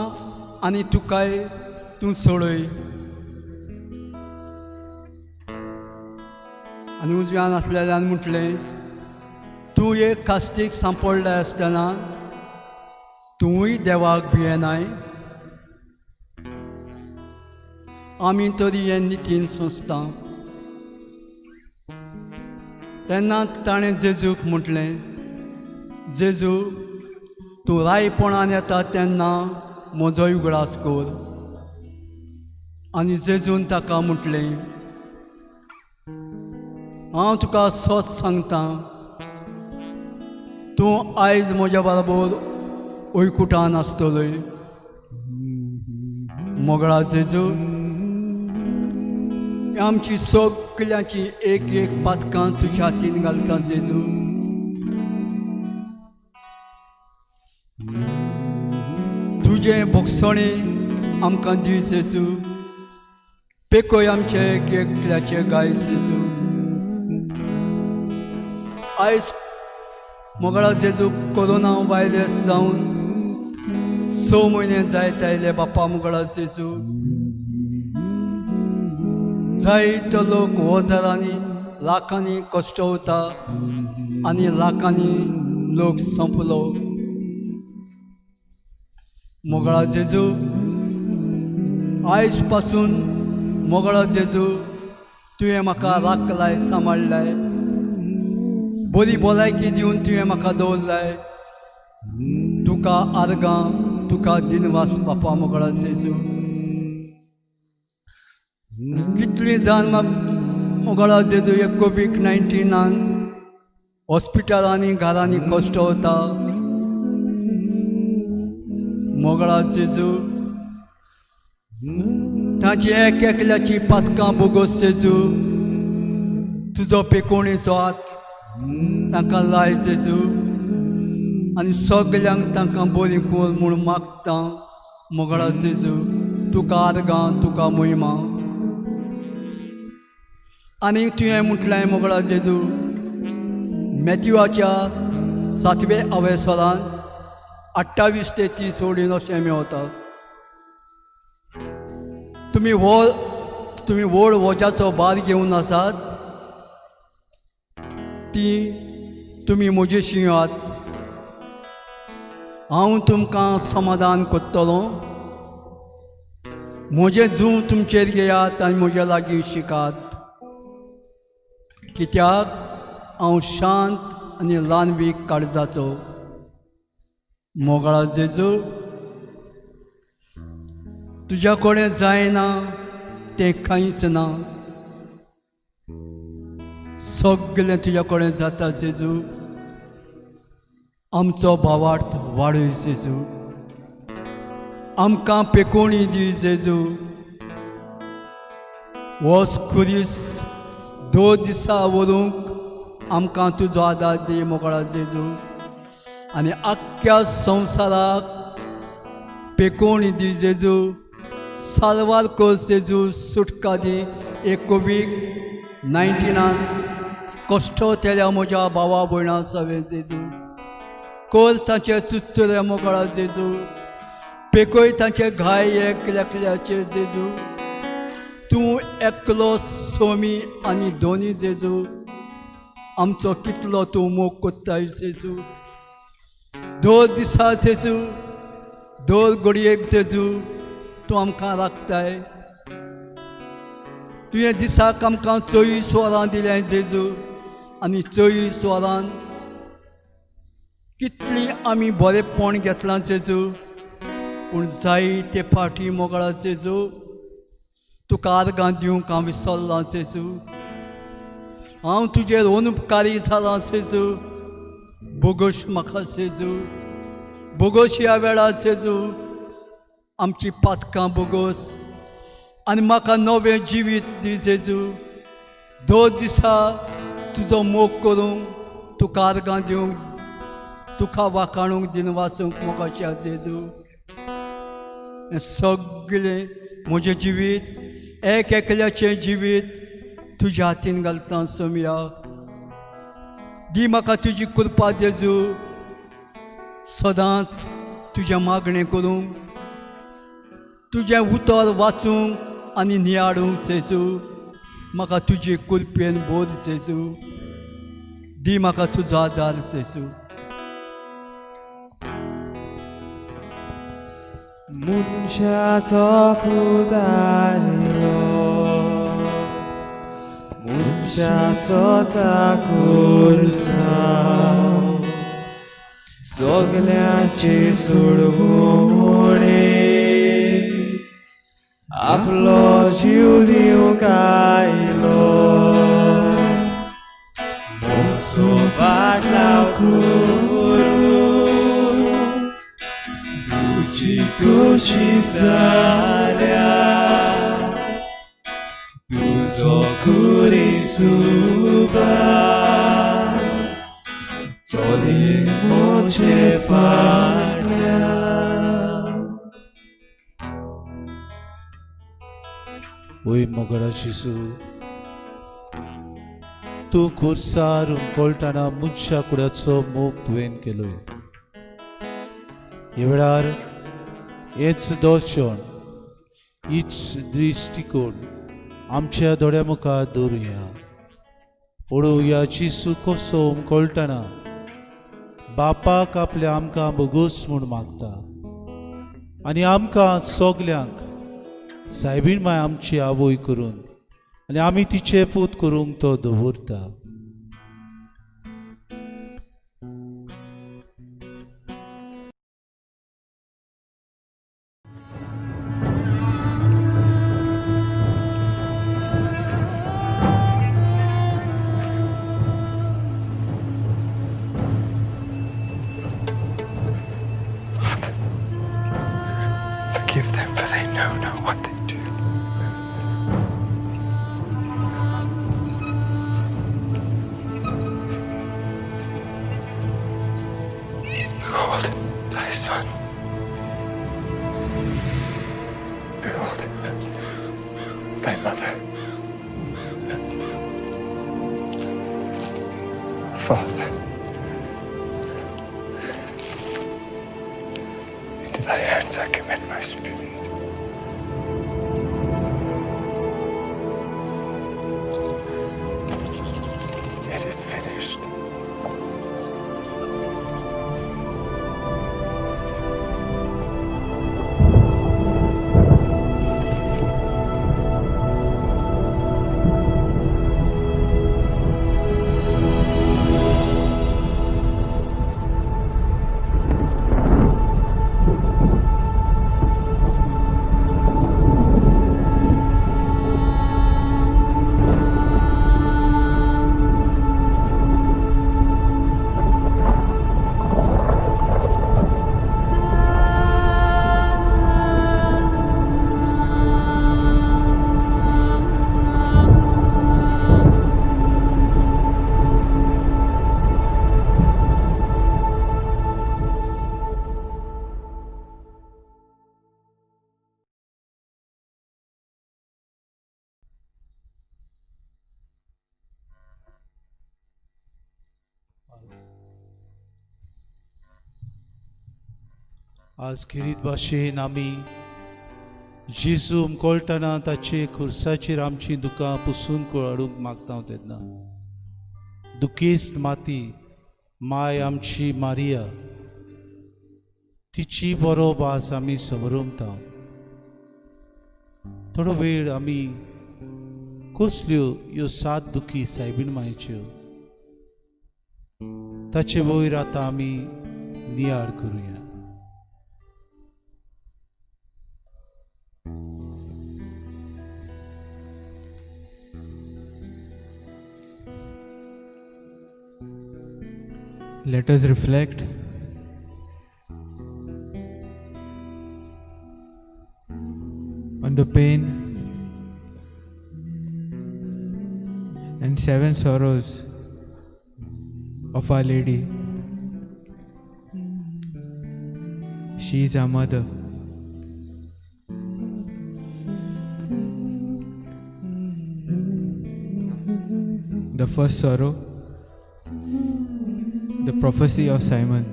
आनी तुकाय तूं सोडय. आनी उजव्यान आसलेल्यान म्हटलें, तूं एक कास्तीक सांपडले आसतना तूंय देवाक भियेनाय. आमी तरी हे नितीन सोंसता. तेन्ना ताणें जेजूक म्हटलें, जेजू तूं रायपणान येता तेन्ना म्हजो उगडास कर. आनी जेजून ताका म्हटलें, हांव तुका सत सांगता, तूं आयज म्हज्या बरोबर वैकुटान आसतलोय. मोगळा जेजू, आमची सगल्यांची एक एक पातकां तुज्या हातीन घालता जेजू. तुजें भोगसणें आमकां दी जेजू. पेकोय आमचे एक एकल्याचे गाय जेजू. आयज मोगळा जेजू कोरोना व्हायरस जावन 6 म्हयने जायत आयले बापा मोगळा जेजू. जायतो लोक हजारांनी लाखांनी कश्टवता आनी लाखांनी लोक संपलो. मोगळा जेजू, आयज पासून मोगळा जेजू तुवें म्हाका राखलाय, सांबाळ्ळाय, बरी भलायकी दिवन तुवें म्हाका दवरलाय. तुका आर्गां, तुका दिनवास बापा मोगळा जेजू. कितलीं जाण मोगळा जेजू हे कोवीड-19 हॉस्पिटलांनी घरांनी कश्ट वता. मोगळा जेजू, ताची एक एकल्याची पातकां बोगोस जेजू. तुजो पेकोणेचो हात तांकां लाय जेजू आनी सगल्यांक तांकां बरी कर म्हूण मागता. मोगळा जेजू तुका आर्गां, तुका मोहिमा. आनी तुवें म्हटलें मोगळा जेजू मॅथ्यूआच्या 7वे अवेसरान 28 ते 30 ओडीन अशें मेवता, तुमी व्हड वोजाचो भार घेवन आसात ती तुमी म्हजेशी येयात, हांव तुमकां समाधान करतलो. म्हजें जूं तुमचेर घेयात आनी म्हज्या लागीं शिकात, कित्याक हांव शांत आनी ल्हानवीक काळजाचो. मोगळा जेजू तुज्या कडेन जायना तें कांयच ना, सगळें तुज्या कडेन जाता जेजू. आमचो भावार्थ वाडय जेजू, आमकां पेकोणी दी जेजू. वच खुरीस 2 दिसां व्हरूंक आमकां तुजो आदार दी मोगळा जेजू. आनी आख्ख्या संवसाराक पेकोणी दी जेजू, साल्वार कर जेजू, सुटका दी. एक कोवीड 19 कश्ट केल्या म्हज्या भावा भयणां सवे जेजू, कर तांचे चुचुरे मोगळा जेजू, पेकोय तांचे घाय एकल्याचे जेजू. तूं एकलो सोमी आनी दोनी जेजू, आमचो कितलो तूं मोग कोत्ताय जेजू. 2 दिसा जेजू, 2 घडयेक जेजू तूं आमकां राखताय. तुवें दिसाक आमकां 24 वरां दिल्याय जेजू, आनी 24 वरां कितलीं आमी बरेंपण घेतलां जेजू. पूण जायते फाटी मोगळा जेजू तुका आर्गां दिवंक हांव विसरलां जेजू. हांव तुजेर अनुपकारी जालां जेजू, बोगोश म्हाका जेजू, बोगोश ह्या वेळार जेजू, आमची पातकां बोगोस आनी म्हाका नवें जिवीत दी जेजू. 2 दिसा तुजो मोग करूंक, तुका आर्गां दिवंक, तुका वाखाणूंक दिन वाचूंक मोगाच्या जेजू. हें सगळें म्हजें जिवीत, एक एकल्याचें जिवीत तुज्या हातीन घालता सोमया. दी म्हाका तुजी कृपा जेजू, सदांच तुजें मागणें करूंक, तुजें उतर वाचूंक आनी नियाळूंक जेजू. म्हाका तुजे कृपेन बोध जेजू, दी म्हाका तुजो आदार जेजू. मनशाचो पूत आयलो, मनशाचो चाकूर जावन सगल्यांची सोडवणी आपलो जीव दिवंक आयलो. मोसो पाटलाव करून तुजी खोशी जाल्या, तुजो खुरीस उबार चली म्हजे फाटल्यान. ओय मोगळा जेजू, तूं खुर्सार उमकळटना मनशा कुडाचो मोग तुवें केलोय. ह्या वेळार हेच दर्शन, हीच दृश्टिकोण आमच्या दोळ्या मुखार दवरुया. पळोवया जेजू कसो उमकळटना बापाक आपल्या आमकां बोगोस म्हूण मागता आनी आमकां सगल्यांक सायबीण माय आमची आवय करून आनी आमी तिचे पूत करूंक तो दवरता. Father, forgive them, for they know not what they do. son. Behold, thy mother. Father, into thy hands I commit my spirit. It is finished. आज खेरीत भाशेन आमी जेजू उमकळटना ताचे खुर्साचेर आमची दुकां पुसून काडूंक मागता तेन्ना दुखेस्त माती माय आमची मारिया तिची बरो आज आमी समरमता. थोडो वेळ आमी कसल्यो ह्यो सात दुखी सायबीण मायच्यो ताचे वयर आतां आमी नियाळ करुया. Let us reflect on the pain and seven sorrows of Our Lady. She is our mother. The first sorrow, the prophecy of Simon.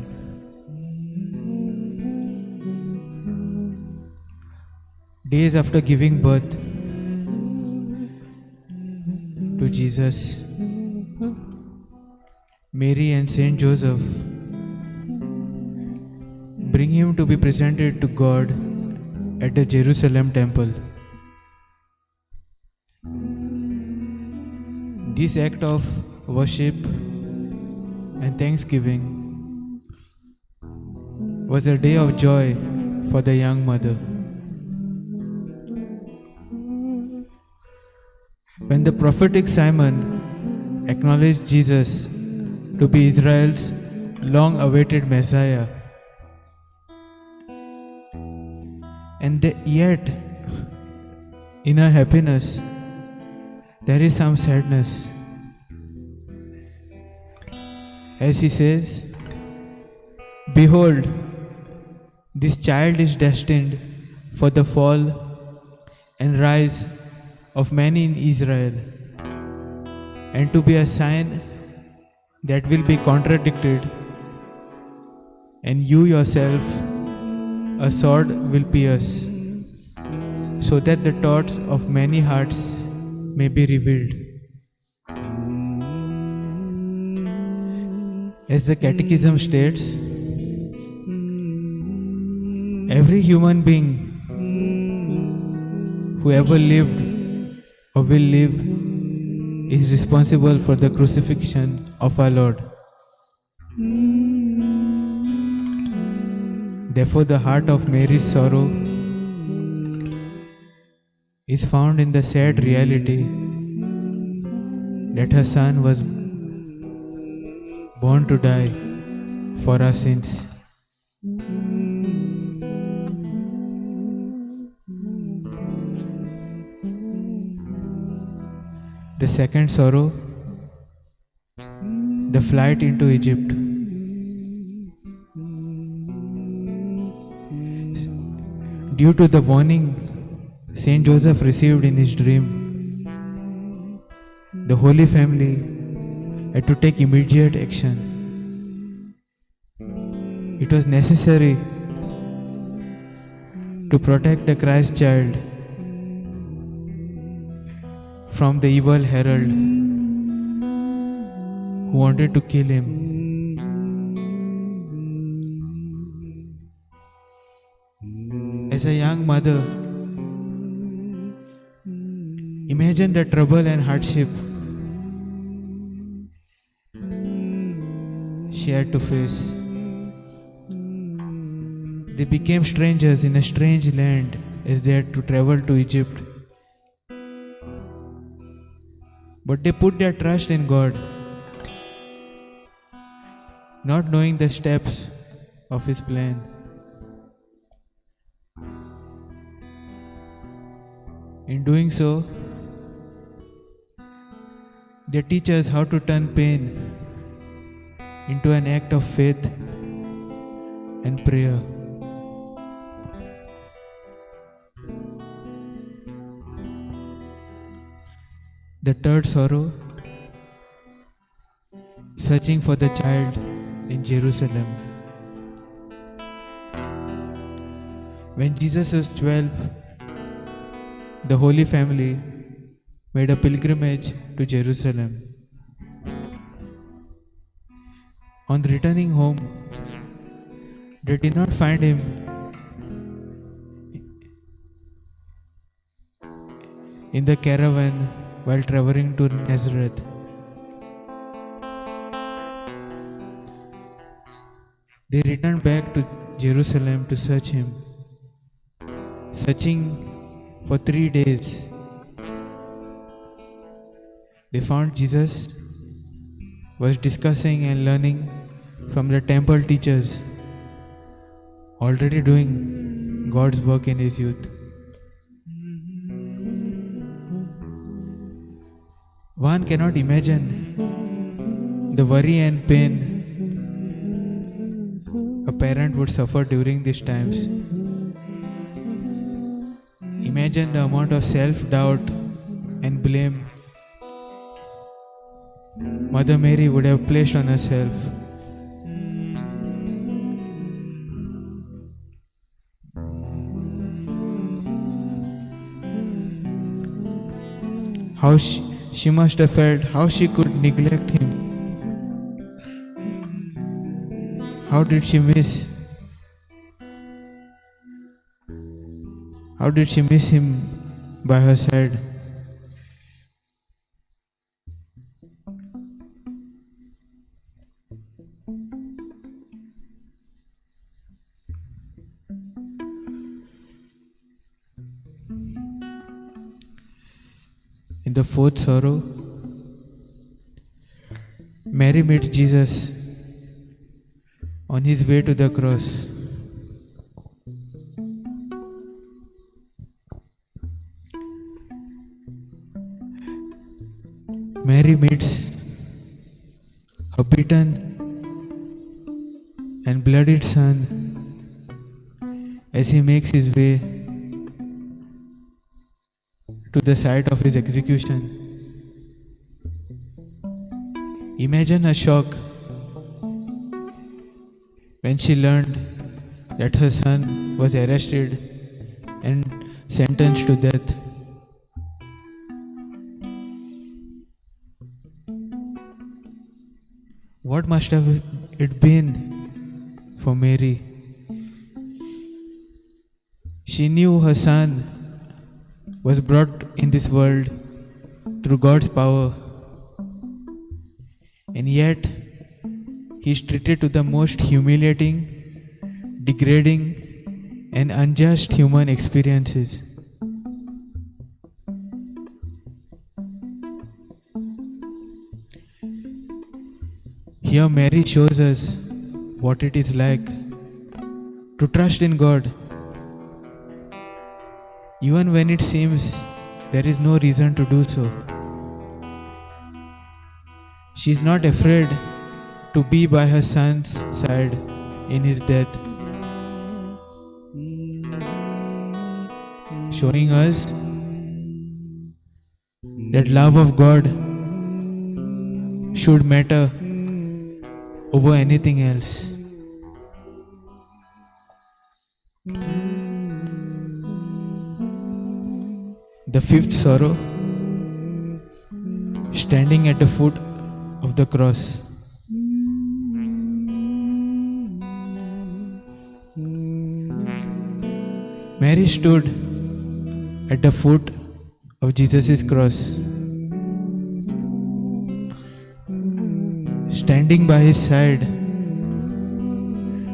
Days after giving birth to Jesus, Mary and Saint Joseph bring him to be presented to God at the Jerusalem temple. This act of worship and thanksgiving was a day of joy for the young mother. When the prophetic Simon acknowledged Jesus to be Israel's long-awaited Messiah, and yet in her happiness there is some sadness. As he says, "Behold, this child is destined for the fall and rise of many in Israel, and to be a sign that will be contradicted, and you yourself a sword will pierce, so that the thoughts of many hearts may be revealed." As the Catechism states, every human being who ever lived or will live is responsible for the crucifixion of our Lord. Therefore, the heart of Mary's sorrow is found in the sad reality that her son was born to die for our sins. The second sorrow, the flight into Egypt. Due to the warning Saint Joseph received in his dream, the Holy Family had to take immediate action. It was necessary to protect the Christ child from the evil Herod who wanted to kill him. As a young mother, imagine the trouble and hardship she had to face. They became strangers in a strange land as they had to travel to Egypt. But they put their trust in God, not knowing the steps of His plan. In doing so, they teach us how to turn pain into an act of faith and prayer. The third sorrow, searching for the child in Jerusalem. When Jesus was 12, the Holy Family made a pilgrimage to Jerusalem. On returning home, they did not find him in the caravan while traveling to Nazareth. They returned back to Jerusalem to search him. Searching for 3 days, they found Jesus was discussing and learning from the temple teachers, already doing God's work in his youth. One cannot imagine the worry and pain a parent would suffer during these times. Imagine the amount of self-doubt and blame Mother Mary would have placed on herself. How she must have felt how she could neglect him. How did she miss? How did she miss him by her side? In the fourth sorrow, Mary meets Jesus on his way to the cross. Mary meets her beaten and bloodied son as he makes his way to the site of his execution. Imagine her shock when she learned that her son was arrested and sentenced to death. What must have it been for Mary? She knew her son was brought in this world through God's power, and yet he is treated to the most humiliating, degrading, and unjust human experiences. Here Mary shows us what it is like to trust in God, even when it seems there is no reason to do so. She is not afraid to be by her son's side in his death. Showing us that love of God should matter over anything else. The fifth sorrow, standing at the foot of the cross. Mary stood at the foot of Jesus' cross, Standing by his side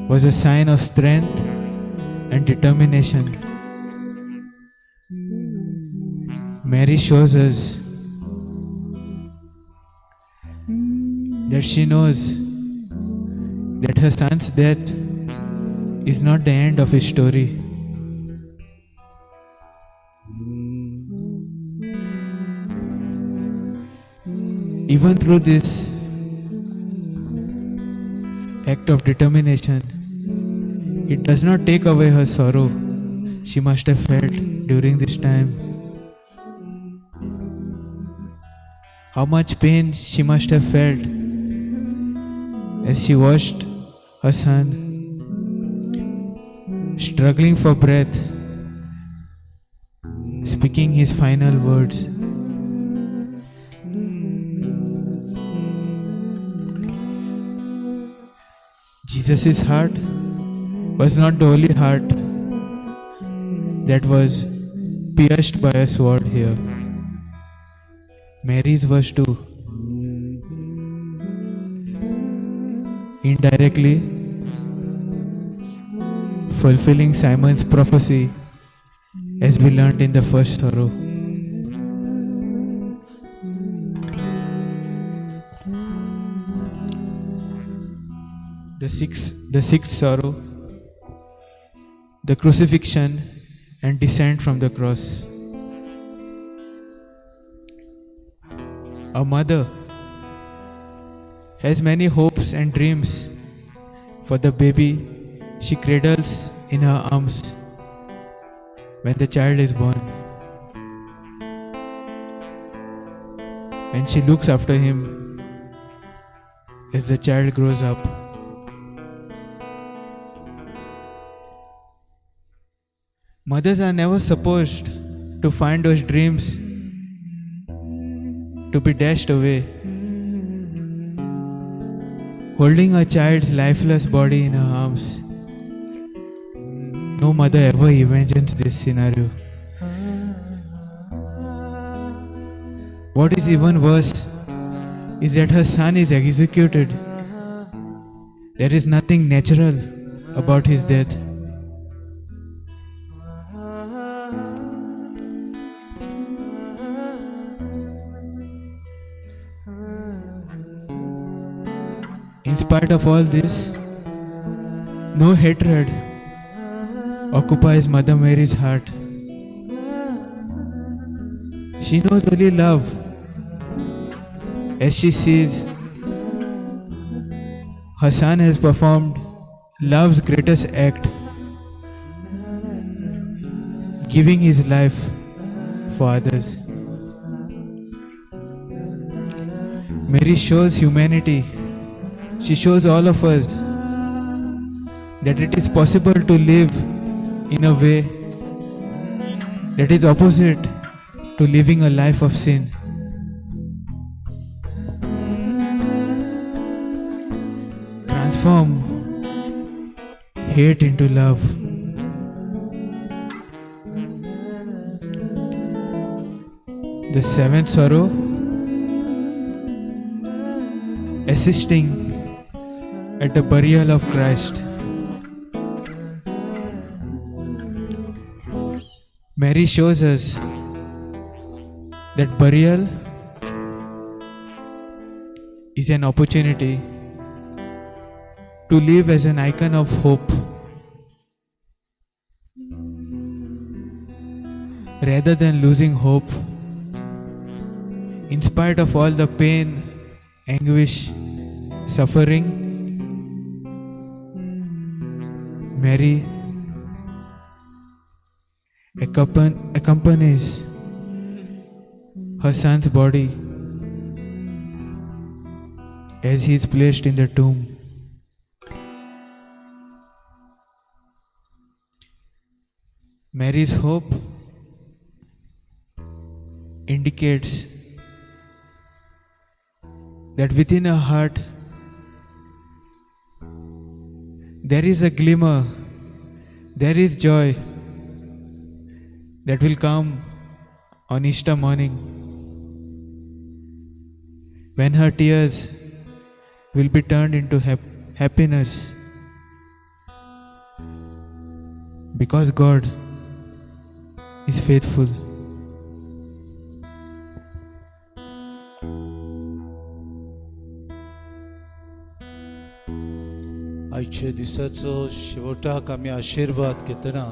was a sign of strength and determination. Mary shows us that she knows that her son's death is not the end of his story. Even through this act of determination, it does not take away her sorrow she must have felt during this time. How much pain she must have felt as she watched her son struggling for breath, speaking his final words. Jesus' heart was not the only heart that was pierced by a sword here. Mary's was too. Indirectly fulfilling Simon's prophecy as we learned in the first sorrow. The sixth sorrow, the crucifixion and descent from the cross. A mother has many hopes and dreams for the baby she cradles in her arms when the child is born. And she looks after him as the child grows up. Mothers are never supposed to find those dreams to be dashed away. Holding a child's lifeless body in her arms. No mother ever imagines this scenario. What is even worse is that her son is executed. There is nothing natural about his death. In spite of all this, no hatred occupies Mother Mary's heart. She knows only love as she sees her son has performed love's greatest act, giving his life for others. Mary shows humanity. She shows all of us that it is possible to live in a way that is opposite to living a life of sin. Transform hate into love. The seventh sorrow, assisting at the burial of Christ. Mary shows us that burial is an opportunity to live as an icon of hope rather than losing hope. In spite of all the pain, anguish, suffering, Mary accompanies her son's body as he is placed in the tomb. Mary's hope indicates that within her heart there is a glimmer, there is joy that will come on Easter morning when her tears will be turned into happiness because God is faithful. आयच्या दिसाचो शेवटाक आमी आशिर्वाद घेतना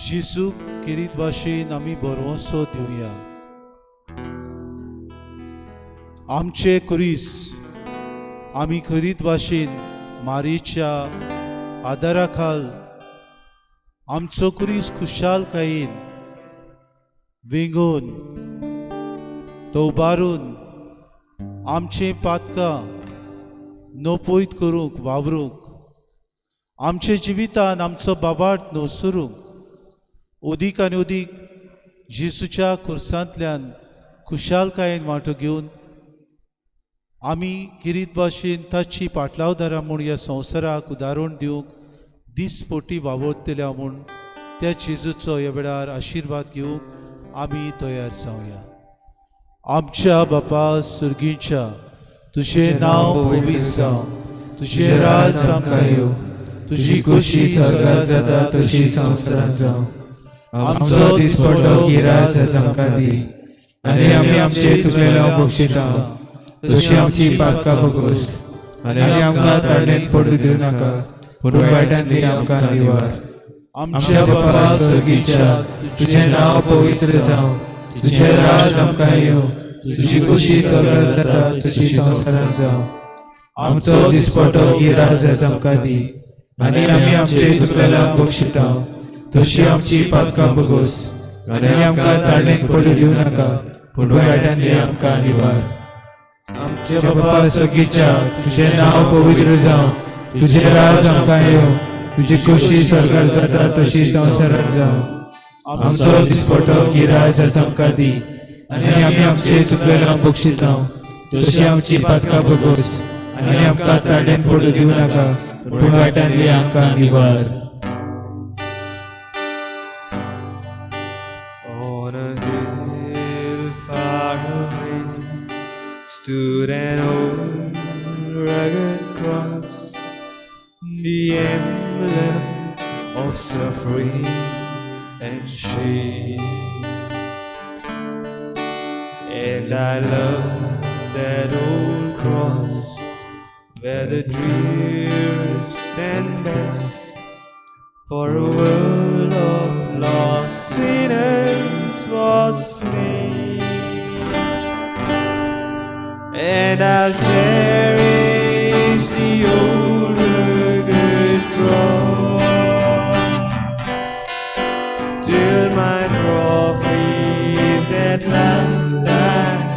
जेजूक केरीत भाशेन आमी भरवंसो दिवया. आमचे कुरीस आमी खरीत भाशेन मारीच्या आदारा खाल आमचो कुरीस खुशालकायेन वेंगोवन तो उबारून आमचें पातकां नपयत करूंक वावरूंक आमच्या जिवितान आमचो बाबार्थ नवसरूंक अदीक आनी अदीक जेजूच्या खुर्सांतल्यान खुशालकायेन वांटो घेवन आमी किरीत भाशेन ताची पाटलावदारां म्हूण ह्या संवसाराक उदाहरण दिवंक दिसपोटी वावुरतल्या म्हूण त्या जेजूचो ह्या वेळार आशिर्वाद घेवंक आमी तयार जावया. आमच्या बापा सुर्गीच्या, तुझें नांव पवित्र जावं, तुझें राज आमकां येवं, तुजी खोशी स्वर्गात जाता तशी संवसारांत जावं. आमचो दिसपट्टो गिराज आमकां दी आनी आमी आमचे चुकलेल्या बक्षिता तशी आमची पातकां भोगोस आनी आमकां ताळणेंत पडूं दिवं नाका, पूण वायटांतली आमकां निवार. आमच्या बापा सर्गीच्या, तुझें नांव पवित्र जावं, तुझें राज आमकां येवं, तुजी खोशी स्वर्गात जाता तशी संवसारांत जावं. आमचो दिसपट्टो गिराज आमकां दी आनी आमी आमचे चुकलेल्या बक्षिता तशी आमची पातकां भोगोस आनी आमकां ताळणेंत पडूं दिवं नाका, पूण वायटांतली आमकां निवार. आमच्या बापा सर्गीच्या, तुझें नांव पवित्र जावं, तुझें राज आमकां येवं, तुजी खोशी स्वर्गार जाता तशी संवसारांत जावं. आमचो दिसपट्टो गिराज आमकां दी आनी आमी आमचे चुकलेल्या बक्षिता तशी आमची पातकां भोगोस आनी आमकां ताळणेंत पडूं दिवं नाका, पूण वायटांतली आमकां निवार. On a hill far away stood an old rugged cross, the emblem of suffering and shame. And I love that old cross where the drears stand best for a world of lost sinners was slain. And I'll cherish the old rugged cross till my trophies at last I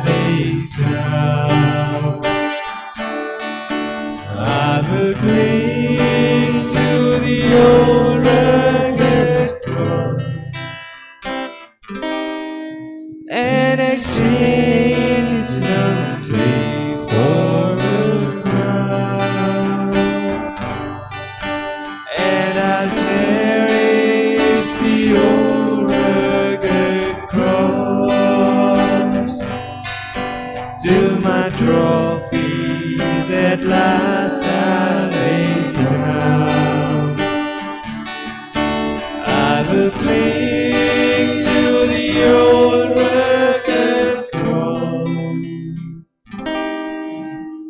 lay down. I will cling to the old rugged cross and exchange it someday for a crown. And I'll cherish the old rugged cross till my trophies at last I lay down. I will cling to the old rugged cross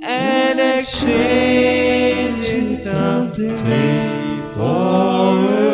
and exchange it someday for a